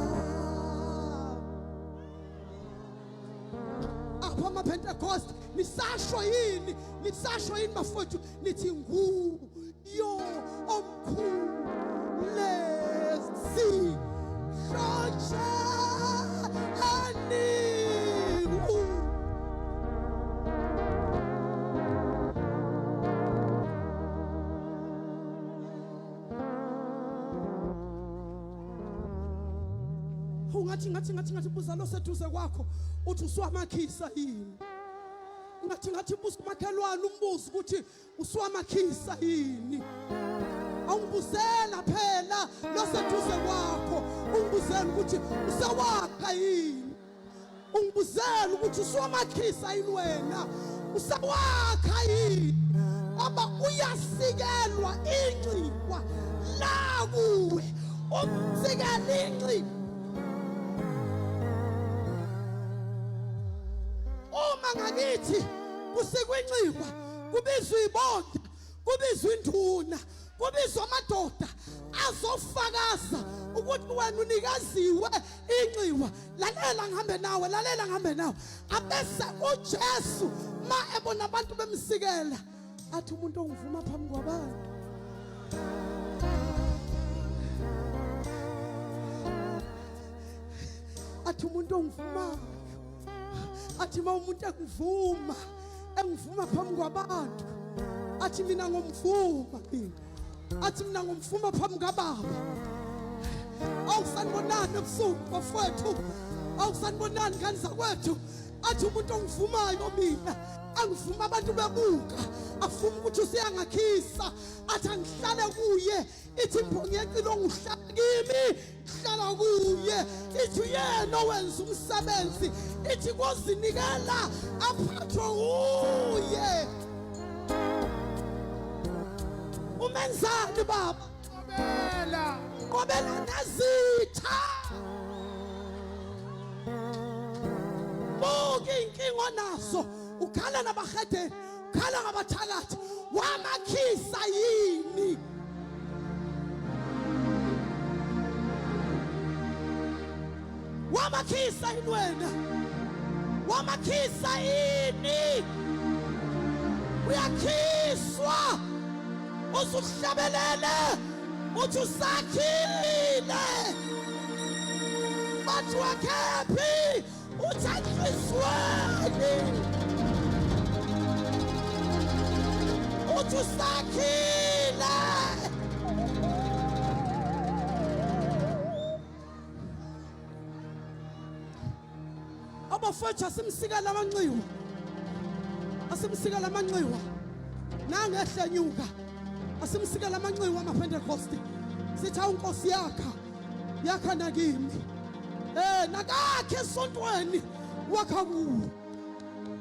Apha amaPentecost nisasho yini? Nisasho yini bafowethu nithi ngu yo omkhulu lesi hlotsha ani? Ungathi ngathi ngathi ngathi buza lo seduze kwakho, uthi usuwamakhisa yini? Ngathi ngathi buza umakhelwane, umbuze ukuthi usuwamakhisa yini? Awungibuzela phela loseduze kwakho, ungibuzela ukuthi usewakha yini, ungibuzela ukuthi usuwamakhisa yini wena, usewakha yini. Ngoba uyasikelwa inxiwa la kuwe, umsikela inxiwa. Uma ngakithi kusikwa inxiwa, kubizwa ibonda, kubizwa induna, kubizwa amadoda azofakaza ukuthi wena unikaziwe inxiwa. Lalela ngihambe nawe, lalela ngihambe nawe. Abese uJesu ma ebona abantu bemsikela, athi umuntu ongivuma phambi kwabantu, athi umuntu ongivumayo, athi uma umuntu engivuma, engivuma phambi kwabantu, athi mina ngomvuma mina, athi mina ngomvuma phambi kababa. Awusanibonani ebusuku bafowethu, awusanibonani ngane zakwethu. Athi umuntu ongivumayo mina, angivuma abantu bebuka, afuma ukuthi useyangakhisa, athi angihlale kuye. Ithi imbongi yecilongo, uhlala kimi, hlala kuye. Ithi uyena owenza umsebenzi, ithi kozinikela aphathwe uye. Umenzani baba?
Qobela,
qobela nezitha. Buka inkinga onazo, ukhala nabahedeni, ukhala ngabathakathi, wamakhisa yini? Wamakhisa yini wena? Wamakhisa yini? Uyakhiswa, usuhlabelele uthi usakhile, bathi wakhephi, uthi enhlizweni, uthi usakhile. Abafowethu, asimsikela amanxiwa, asimsikela amanxiwa nangehlenyuka, asimsikela amanxiwa amaPentecost. Sithi awu Nkosi, yakha, yakha nakimi, nakakhe esontweni, wakha kuwe,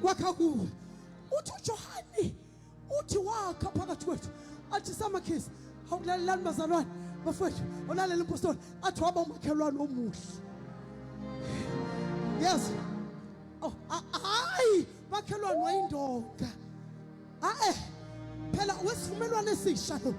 wakha kuwe. Uthi uJohani, uthi wakha phakathi kwethu, athi samakhisi. Awulalelani bazalwane, bafowethu, ulalela impostoli, athi waba umakhelwane omuhle. Yes. Oh, hayi, makhelwane wayindoda. Ae, phela wesivumelwano esisha lo.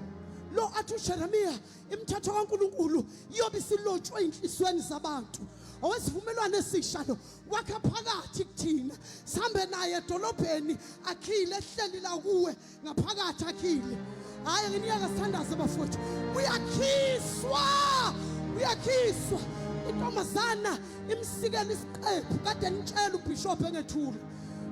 Lo athi uJeremiya, imithetho kaNkulunkulu iyobe isilotshwe enhliziyweni zabantu. Owesivumelwano esisha lo wakha phakathi kuthina, sihambe naye edolobheni, akhile, ehleli la kuwe ngaphakathi, akhile. Hayi, nginika sithandaze bafowethu. Uyakhiswa, uyakhiswa. Intombazana imsikela isiqephu, kade nitshela ubishop engethula.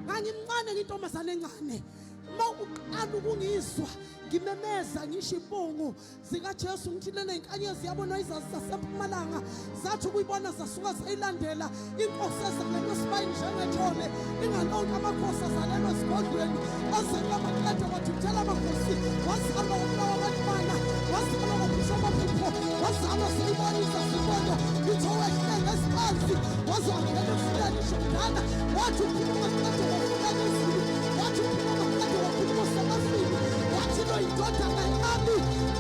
Ngangimncane, ngintombazana encane. Uma uqala ukungizwa ngimemeza ngisho ibongo zikaJesu, ngithi lena inkanyezi yabonwa izazi zasempumalanga, zathi ukuyibona zasuka zayilandela inkosi ezalelwe esibayeni njengethole, ingalonke amakhosi azalelwe esigodlweni, ozelwe amaqeda kwathukuthela amakhosi, wazalwa wabulawa abantwana, wazalwa waphusha amaphupho, wazalwa seyibonisa zibongo, litho wehle ngesipansi, waze wangena emfuleni iJordana, wathi uphuma maqede wafika izulu, wathi uphuma maqede wakhuluma usemafini, wathi lo indodana yami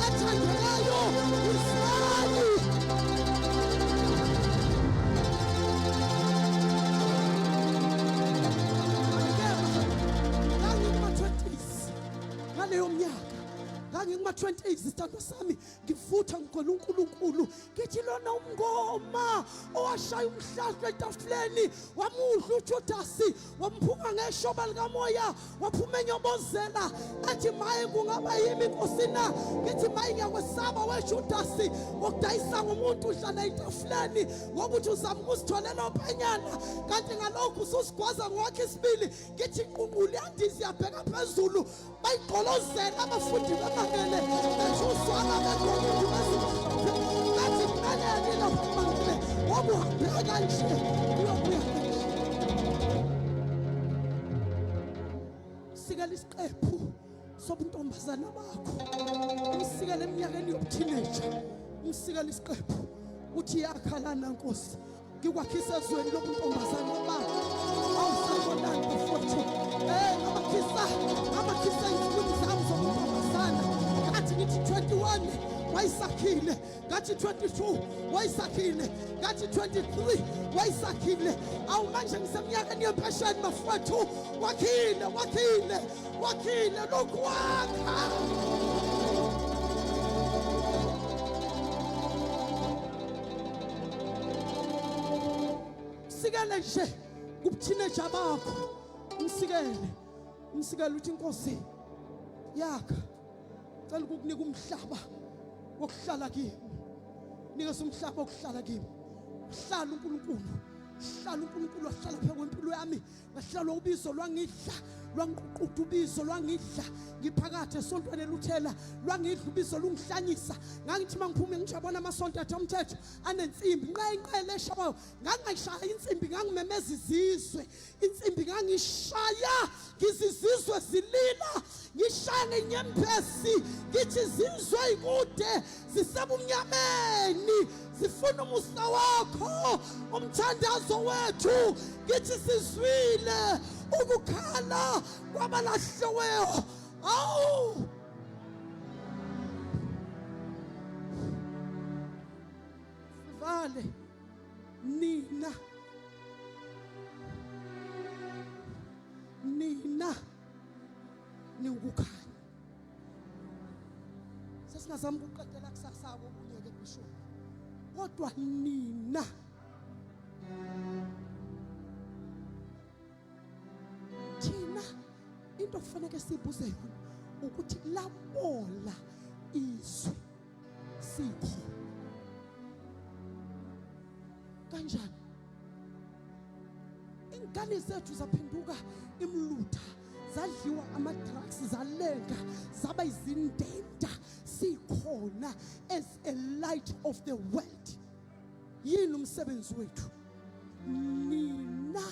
ethandekayo, izwani. Ngangikuma-20s ngaleyo minyaka, ngangikuma-20s, isithandwa sami, ngivutha ngigcwele uNkulunkulu, ngithi lona umngoma owashaya umhlahlo etafuleni, wamudla uJudasi, wamphuka ngeshoba likamoya, waphuma enyobozela, athi maye kungaba yimi inkosi na? Ngithi maye ngiyakwesaba weJudasi, ngokudayisa ngomuntu udlala etafuleni, ngokuthi uzama ukuzitholela ophenyana, kanti ngalokhu ususigwaza ngowakhe isibili. Ngithi inqunqulu yandiza yabheka phezulu, bayigqolozela abafundi bemangele, bethuswana begqoke ingubo ezimhlophe, bathi kumeleni lapho mangele, ngoba uhambe kanje uyobuya kanje. Sikela isiqephu. Sobuntombazana bakho. Umsikele eminyakeni yobuteenager. Umsikele isiqephu. Uthi yakhalana Nkosi. Ngikwakhisa ezweni lobuntombazana bakho. Awusayibonani bafowethu. Ngabakhisa, ngabakhisa izinsuku zami zobuntombazana. Ngathi ngithi 21 wayisakhile, ngathi 22 wayisakhile, ngathi 23 wayisakhile. Awu manje ngiseminyakeni yempesheni bafowethu. Wakhile, wakhile, wakhile lokhu wakha. Msikele nje kubuteenager bakho. Msikele, msikele uthi Nkosi yakha. Cela ukukunika umhlaba wokuhlala kimi. Nikeza umhlaba wokuhlala kimi. Hlala uNkulunkulu. Hlala uNkulunkulu wahlala phezu kwempilo yami. Ngahlala ubizo lwangidla, lwangiququda ubizo lwangidla. Ngiphakathi esontweni eluthela, lwangidla ubizo lungihlanyisa. Ngangithi mangiphume ngijabona amasonto athe umthetho anensimbi, nqenqe leshayo. Ngangayishaya insimbi, ngangimemeza izizwe. Insimbi ngangishaya, ngizizizwe zilila, ngishaya ngenyembezi, ngithi izizwe ikude zisebumnyameni, zifuna umusa wakho, umthandazo wethu, ngithi sizwile ukukhala kwabalahliweyo. Awu, sivale nina, nina niwukukhanya. Sesingazama ukuqedela kusasa kokunye ke Bishop, kodwa nina thina into kufanele sibuze yona ukuthi labola izwe sikho kanjani. Ingane zethu zaphenduka imlutha, zadliwa ama-drugs, zalenga, zaba izindenda. Sikhona as a light of the world. Yini umsebenzi wethu? Nina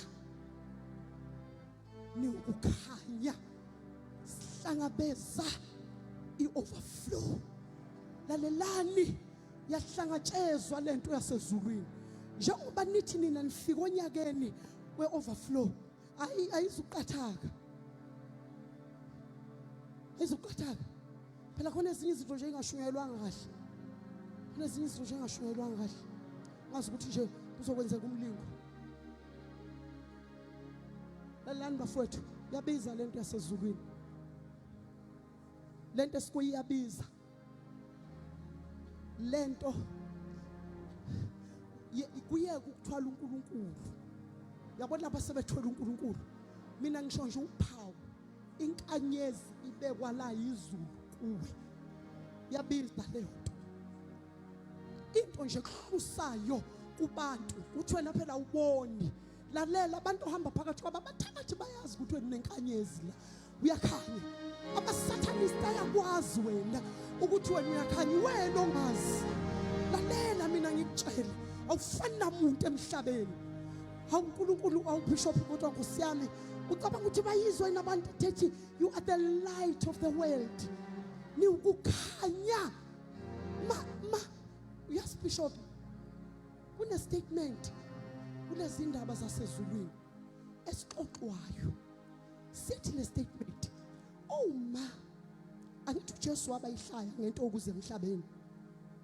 niwukukhanya. Sihlangabeza i-overflow. Lalelani, yahlangatshezwa lento yasezulwini. Njengoba nithi nina nifika onyakeni we-overflow, ayizuqathaka, ayizuqathaka. Phela khona ezinye izinto nje engashunyayelwanga kahle, khona ezinye izinto nje engashunyayelwanga kahle, ngazi ukuthi nje kuzokwenzeka umlingo. Lalelani bafowethu, yabiza lento yasezulwini, lento esikuyiyabiza, lento kuyeka ukuthwala uNkulunkulu. Yabona lapha sebethwele uNkulunkulu, mina ngisho nje uphawu, inkanyezi ibekwa la izulu kuwe, yabiza leyo nto. Into nje kuhlusayo kubantu uthi wena phela uboni. Lalela, abantu ohamba phakathi kwabo abathakathi bayazi ukuthi wena unenkanyezi la, uyakhanya. Amasathanist ayakwazi wena ukuthi wena uyakhanya, wena ongazi. Lalela mina ngikutshele, awufani namuntu emhlabeni. Hawu uNkulunkulu, awu Bishop, kodwa Nkosi yami, ucabanga ukuthi bayizwa yini abantu ethi you are the light of the world, niwukukhanya. Ma ma uyazi Bishop, kune statement kulezi ndaba zasezulwini esixoxwayo. Sithi le statement, oh ma, angithi uJesu waba yihlaya ngento okuze emhlabeni,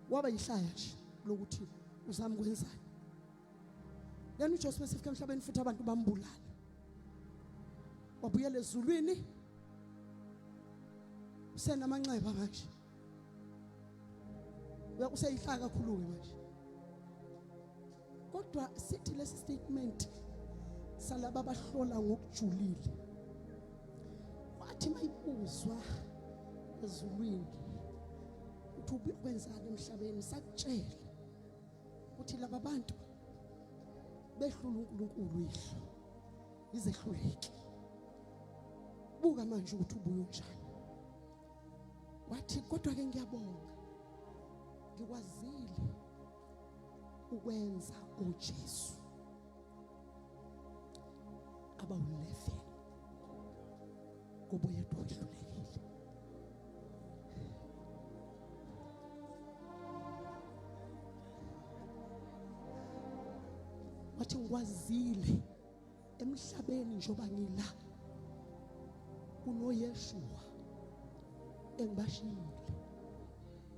waba yihlaya nje lokuthi uzama ukwenzani. Then uJesu mesifika emhlabeni futhi abantu bambulala, wabuyela ezulwini, usenamanxeba manje, useyihlaya kakhulu manje. Kodwa sithi lesi statement salaba abahlola ngokujulile, wathi mayibuzwa ezulwini uthi ubuyokwenzani emhlabeni, sakutshela ukuthi laba bantu behlula uNkulunkulu ihlo izehluleki. Buka manje ukuthi ubuye unjani. Wathi kodwa ke ngiyabonga, ngikwazile ukwenza uJesu abawu-11 ngoba uyedwa wehlulekile. Wathi ngikwazile emhlabeni njengoba ngila kunoYeshua engibashiyile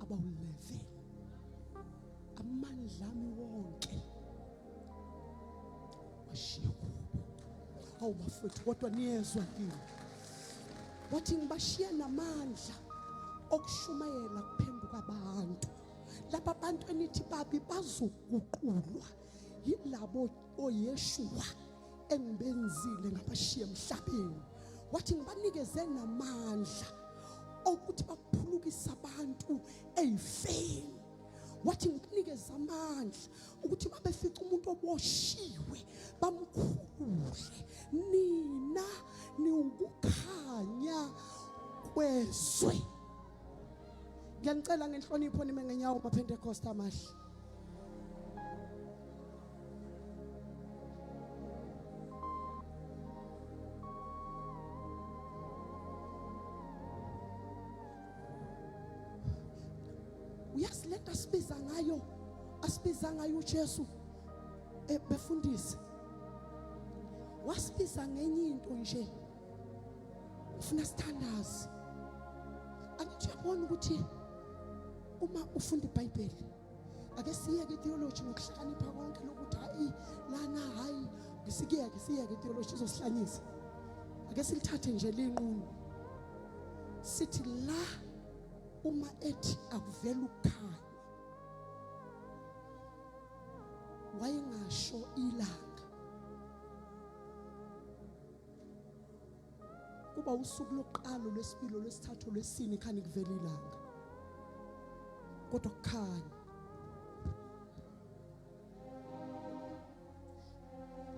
abawu-11, amandla ami wonke washiya kubo. Awu bafethu, kodwa niyezwa kimi. Wathi ngibashiya namandla okushumayela kuphenduka abantu. Laba bantu enithi babi bazoguqulwa yilabo oYeshua engibenzile ngabashiya emhlabeni. Wathi ngibanikeze namandla okuthi baphulukise abantu eyifeni. Wathi ngibanikeze amandla ukuthi babefica umuntu oboshiwe bamkhulule. Nina niwukukhanya kwezwe. Ngiyanicela ngenhlonipho nime ngenyawo maPentecost amahle. Uyazi lento asibiza ngayo, asibiza ngayo uJesu befundisi, wasibiza ngenye into nje. Ufuna sithandaze. Angithi uyabona ukuthi uma ufunda iBhayibheli, ake siyeke itheology nokuhlakanipha konke lokuthi hayi lana, hayi sikiyeke, siyeke itheology izosihlanyisa. Ake silithathe nje linqunu, sithi la uma ethi akuvela ukukhanya, wayengasho ilanga. Kuba usuku lokuqala, lwesibili, lwesithathu, lwesine, khani kuvela ilanga, kodwa kukhanya.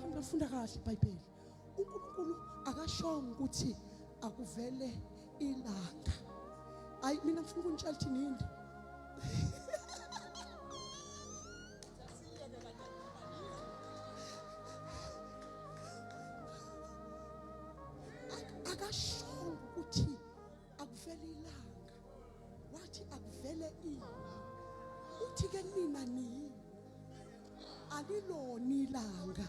Hamba funda kahle iBhayibheli. uNkulunkulu akashongo ukuthi akuvele ilanga. Ayi, mina ngifuna ukunitshela ukuthi nini. Akashongo ukuthi akuvele ilanga, wathi akuvele ini. Uthi ke nina niyini, alilona ilanga.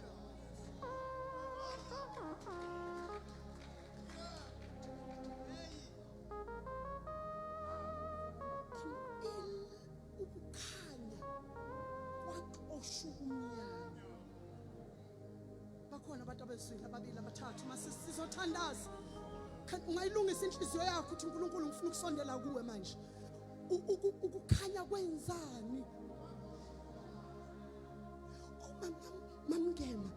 Ukukhanya kwaxosha ubumnyama. Bakhona abantu abezwile, ababili, abathathu. Mase sizothandaza. Ungayilungisa inhliziyo yakho uthi uNkulunkulu ngifuna ukusondela kuwe manje. Ukukhanya kwenzani? Uma mamngema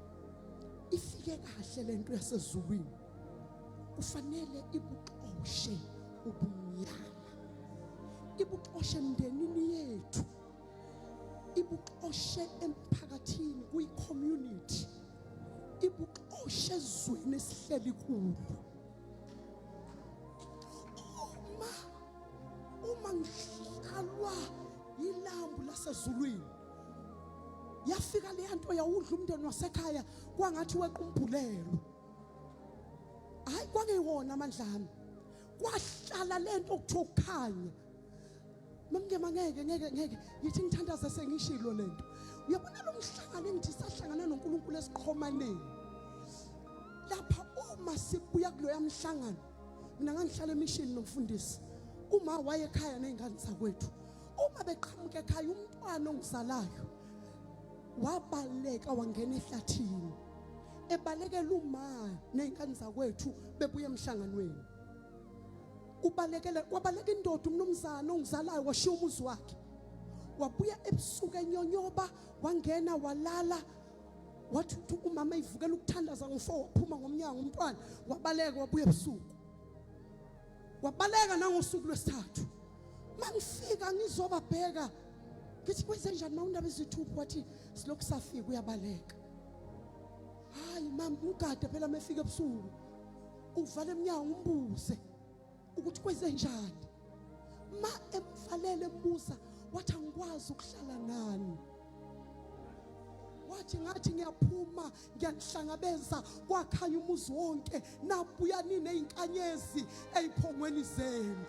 ifike kahle lento yasezulwini, kufanele ibuxoshe ubumnyama, ibuxoshe emndenini yethu, ibuxoshe emphakathini, kuyi-community, ibuxoshe ezweni esihleli kulo. Uma ngihlalwa yilambu lasezulwini, yafika leya nto yawudla umndeni wasekhaya kwangathi weqa umbhulelo. Hayi, kwangewona amandla ami, kwahlala lento okuthiwa ukukhanya. Mamngema, ngeke ngeke ngeke ngithi ngithandaze sengishilo lento. Uyabona lo mhlangano engithi sahlangana noNkulunkulu esiqhomaneni lapha, uma sibuya kuloya mhlangano, mina ngangihlala emishini nomfundisi, uma waye ekhaya nezingane zakwethu, uma beqhamuka ekhaya, umntwana ongizalayo wabaleka wangena ehlathini ebalekela uma nezingane zakwethu bebuya emhlanganweni. Ubalekele, kwabaleka indoda, umnumzana ongizalayo washiya umuzi wakhe, wabuya ebusuku enyonyoba, wangena walala. Wathi uthi umama eyivukela ukuthandaza ngo-4, waphuma ngomnyango umntwana, wabaleka, wabuya ebusuku, wabaleka nangosuku lwesithathu. Mangifika ngizobabheka, ngithi kwenze njani ma undaba izithupha? Wathi silokhu safika uyabaleka. Hayi mama, umgade phela mefika ebusuku, uvala emnyango, umbuze ukuthi kwenze njani. Ma emvalele embuza, wathi angikwazi ukuhlala nani. Wathi ngathi ngiyaphuma ngiyanihlangabeza, kwakhanya umuzi wonke, nabuya ninezinkanyezi eziphongweni zenu.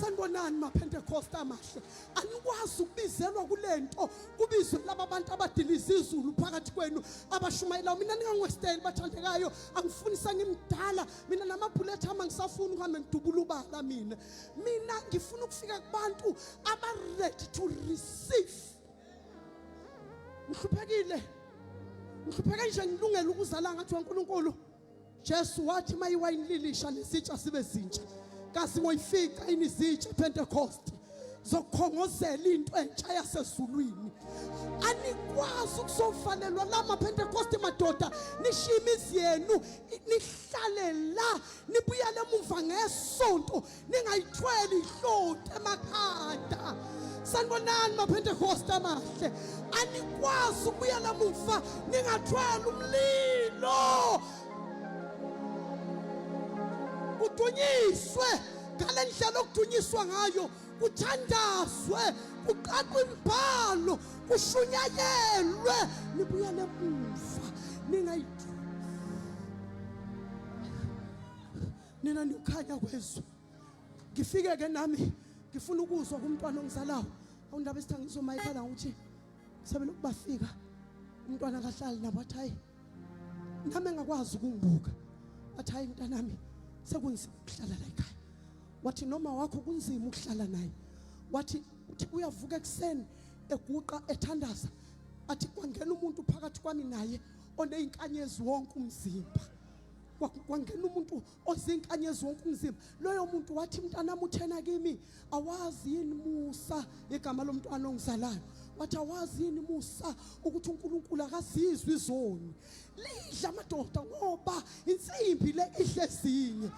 Sanibonani maPentecost amahle. Anikwazi ukubizelwa kulento, kubizwe laba bantu abadiliza izulu phakathi kwenu abashumayela. Mina ningangwesteli bathandekayo, angifuni sengimdala mina namabullet ami angisafuni ukuhambe ngidubula ubala mina. Mina ngifuna ukufika kubantu aba ready to receive. Ngihluphekile. Ngihlupheke nje ngilungela ukuzala ngathi uNkulunkulu. Jesu wathi mayiwayini lilisha lesitsha sibe zintsha. Kasi ngoyifica inizitsha Pentecost zokukhongozela into entsha yasezulwini. Anikwazi ukuzovalelwa lama Pentecost madoda, nishiye imizi yenu nihlale la, nibuyele emuva ngesonto ningayithweli ihlonti emakhanda. Sanibonani maPentecost amahle, anikwazi ukubuyela emuva ningathweli umlilo. Kudunyiswe ngale ndlela okudunyiswa ngayo, kuthandazwe, kuqaqwe imibhalo, kushunyayelwe, nibuyele emuva ningayithweli. Nina nikhanya kwezwe. Ngifike ke nami ngifuna ukuzwa kumntwana ongizalayo. Awundaba esitha ngizomayikhala ukuthi sebelokhu bafika umntwana akahlali nabo, athi hayi nami engakwazi ukungibuka, athi hayi mntanami sekunzima ukuhlala la ekhaya. Wathi noma wakho kunzima ukuhlala naye. Wathi uthi uyavuka ekuseni eguqa ethandaza, athi kwangena umuntu phakathi kwami naye oneyinkanyezi wonke umzimba. Kwangena umuntu ozinkanyezi wonke umzimba. Loyo muntu wathi mntanami uthena kimi, awazi yini Musa, igama lomntwana ongizalayo, wathi awazi yini Musa ukuthi uNkulunkulu akazizwi izoni. Lidla amadoda ngoba insimbi le idle ezinye.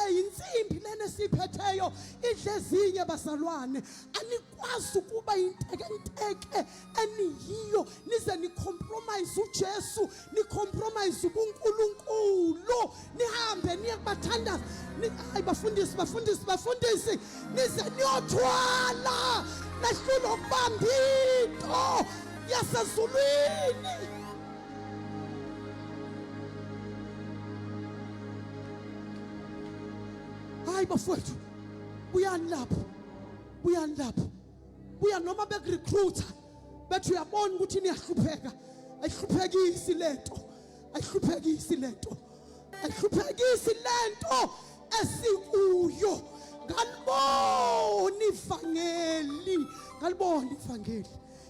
Insimbi lena esiphetheyo idle ezinye bazalwane. Anikwazi ukuba intekenteke eniyiyo nize nicompromise uJesu, nicompromise ubuNkulunkulu, nihambe niye kubathandaza. Hayi bafundisi, bafundisi, bafundisi, nize niyothwala nahlula ukubamba into yasezulwini. Hayi bafowethu, buyani lapho, buyani lapho, buya. Noma bekurecruiter bethi uyabona ukuthi niyahlupheka, ayihluphekisi lento, ayihluphekisi lento, ayihluphekisi lento esikuyo. Ngalibona ivangeli, ngalibona ivangeli,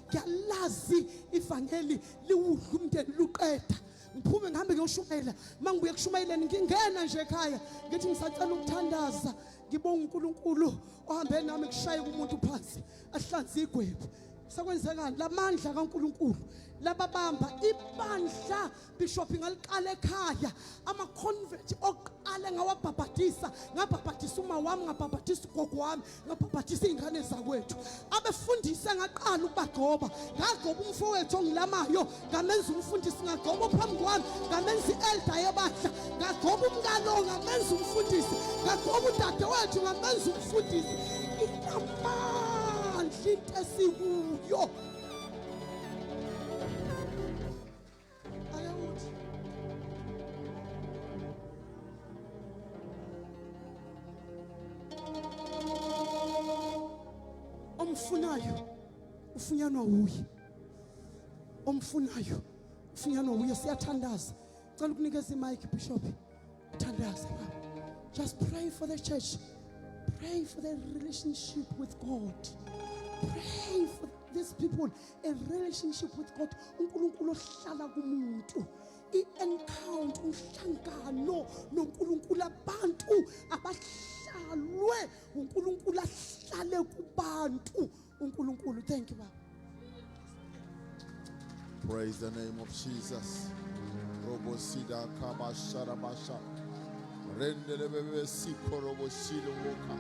ngiyalazi ivangeli liwudla umndeni luqeda. Ngiphume ngihambe ngiyoshumayela, mangibuye kushumayeleni ngingena nje ekhaya ngithi ngisacela ukuthandaza, ngibonga uNkulunkulu ohambe nami kushaye umuntu phansi ahlanze igwebu. Sekwenzekani lamandla kaNkulunkulu lababamba ibandla. Bishop ngaliqala ekhaya, ama convert oqale ngawabhabhadisa, ngabhabhadisa uma wami, ngabhabhadisa ugogo wami, ngabhabhadisa izingane zakwethu. Abefundisi ngaqala ukubagcoba, ngagcoba umfowethu ongilamayo ngamenza umfundisi, ngagcoba phambi kwami ngamenza i-elder yebandla, ngagcoba umkalo ngamenza umfundisi, ngagcoba udadewethu ngamenza umfundisi. Inamandla into esikuyo. Omfunayo ufunyanwa uye, omfunayo ufunyanwa uye. Siyathandaza, cela ukunikeza imic Bishop, thandaza baba. Just pray for the church, pray for their relationship with God, pray for these people a relationship with God. uNkulunkulu ohlala kumuntu, i-encounter, umhlangano noNkulunkulu, abantu abahlalwe uNkulunkulu, ahlale kubantu uNkulunkulu. Thank you baba.
Praise the name of Jesus. Robosida kabasharabasha. Rendelebebe sikoroboshilo woka.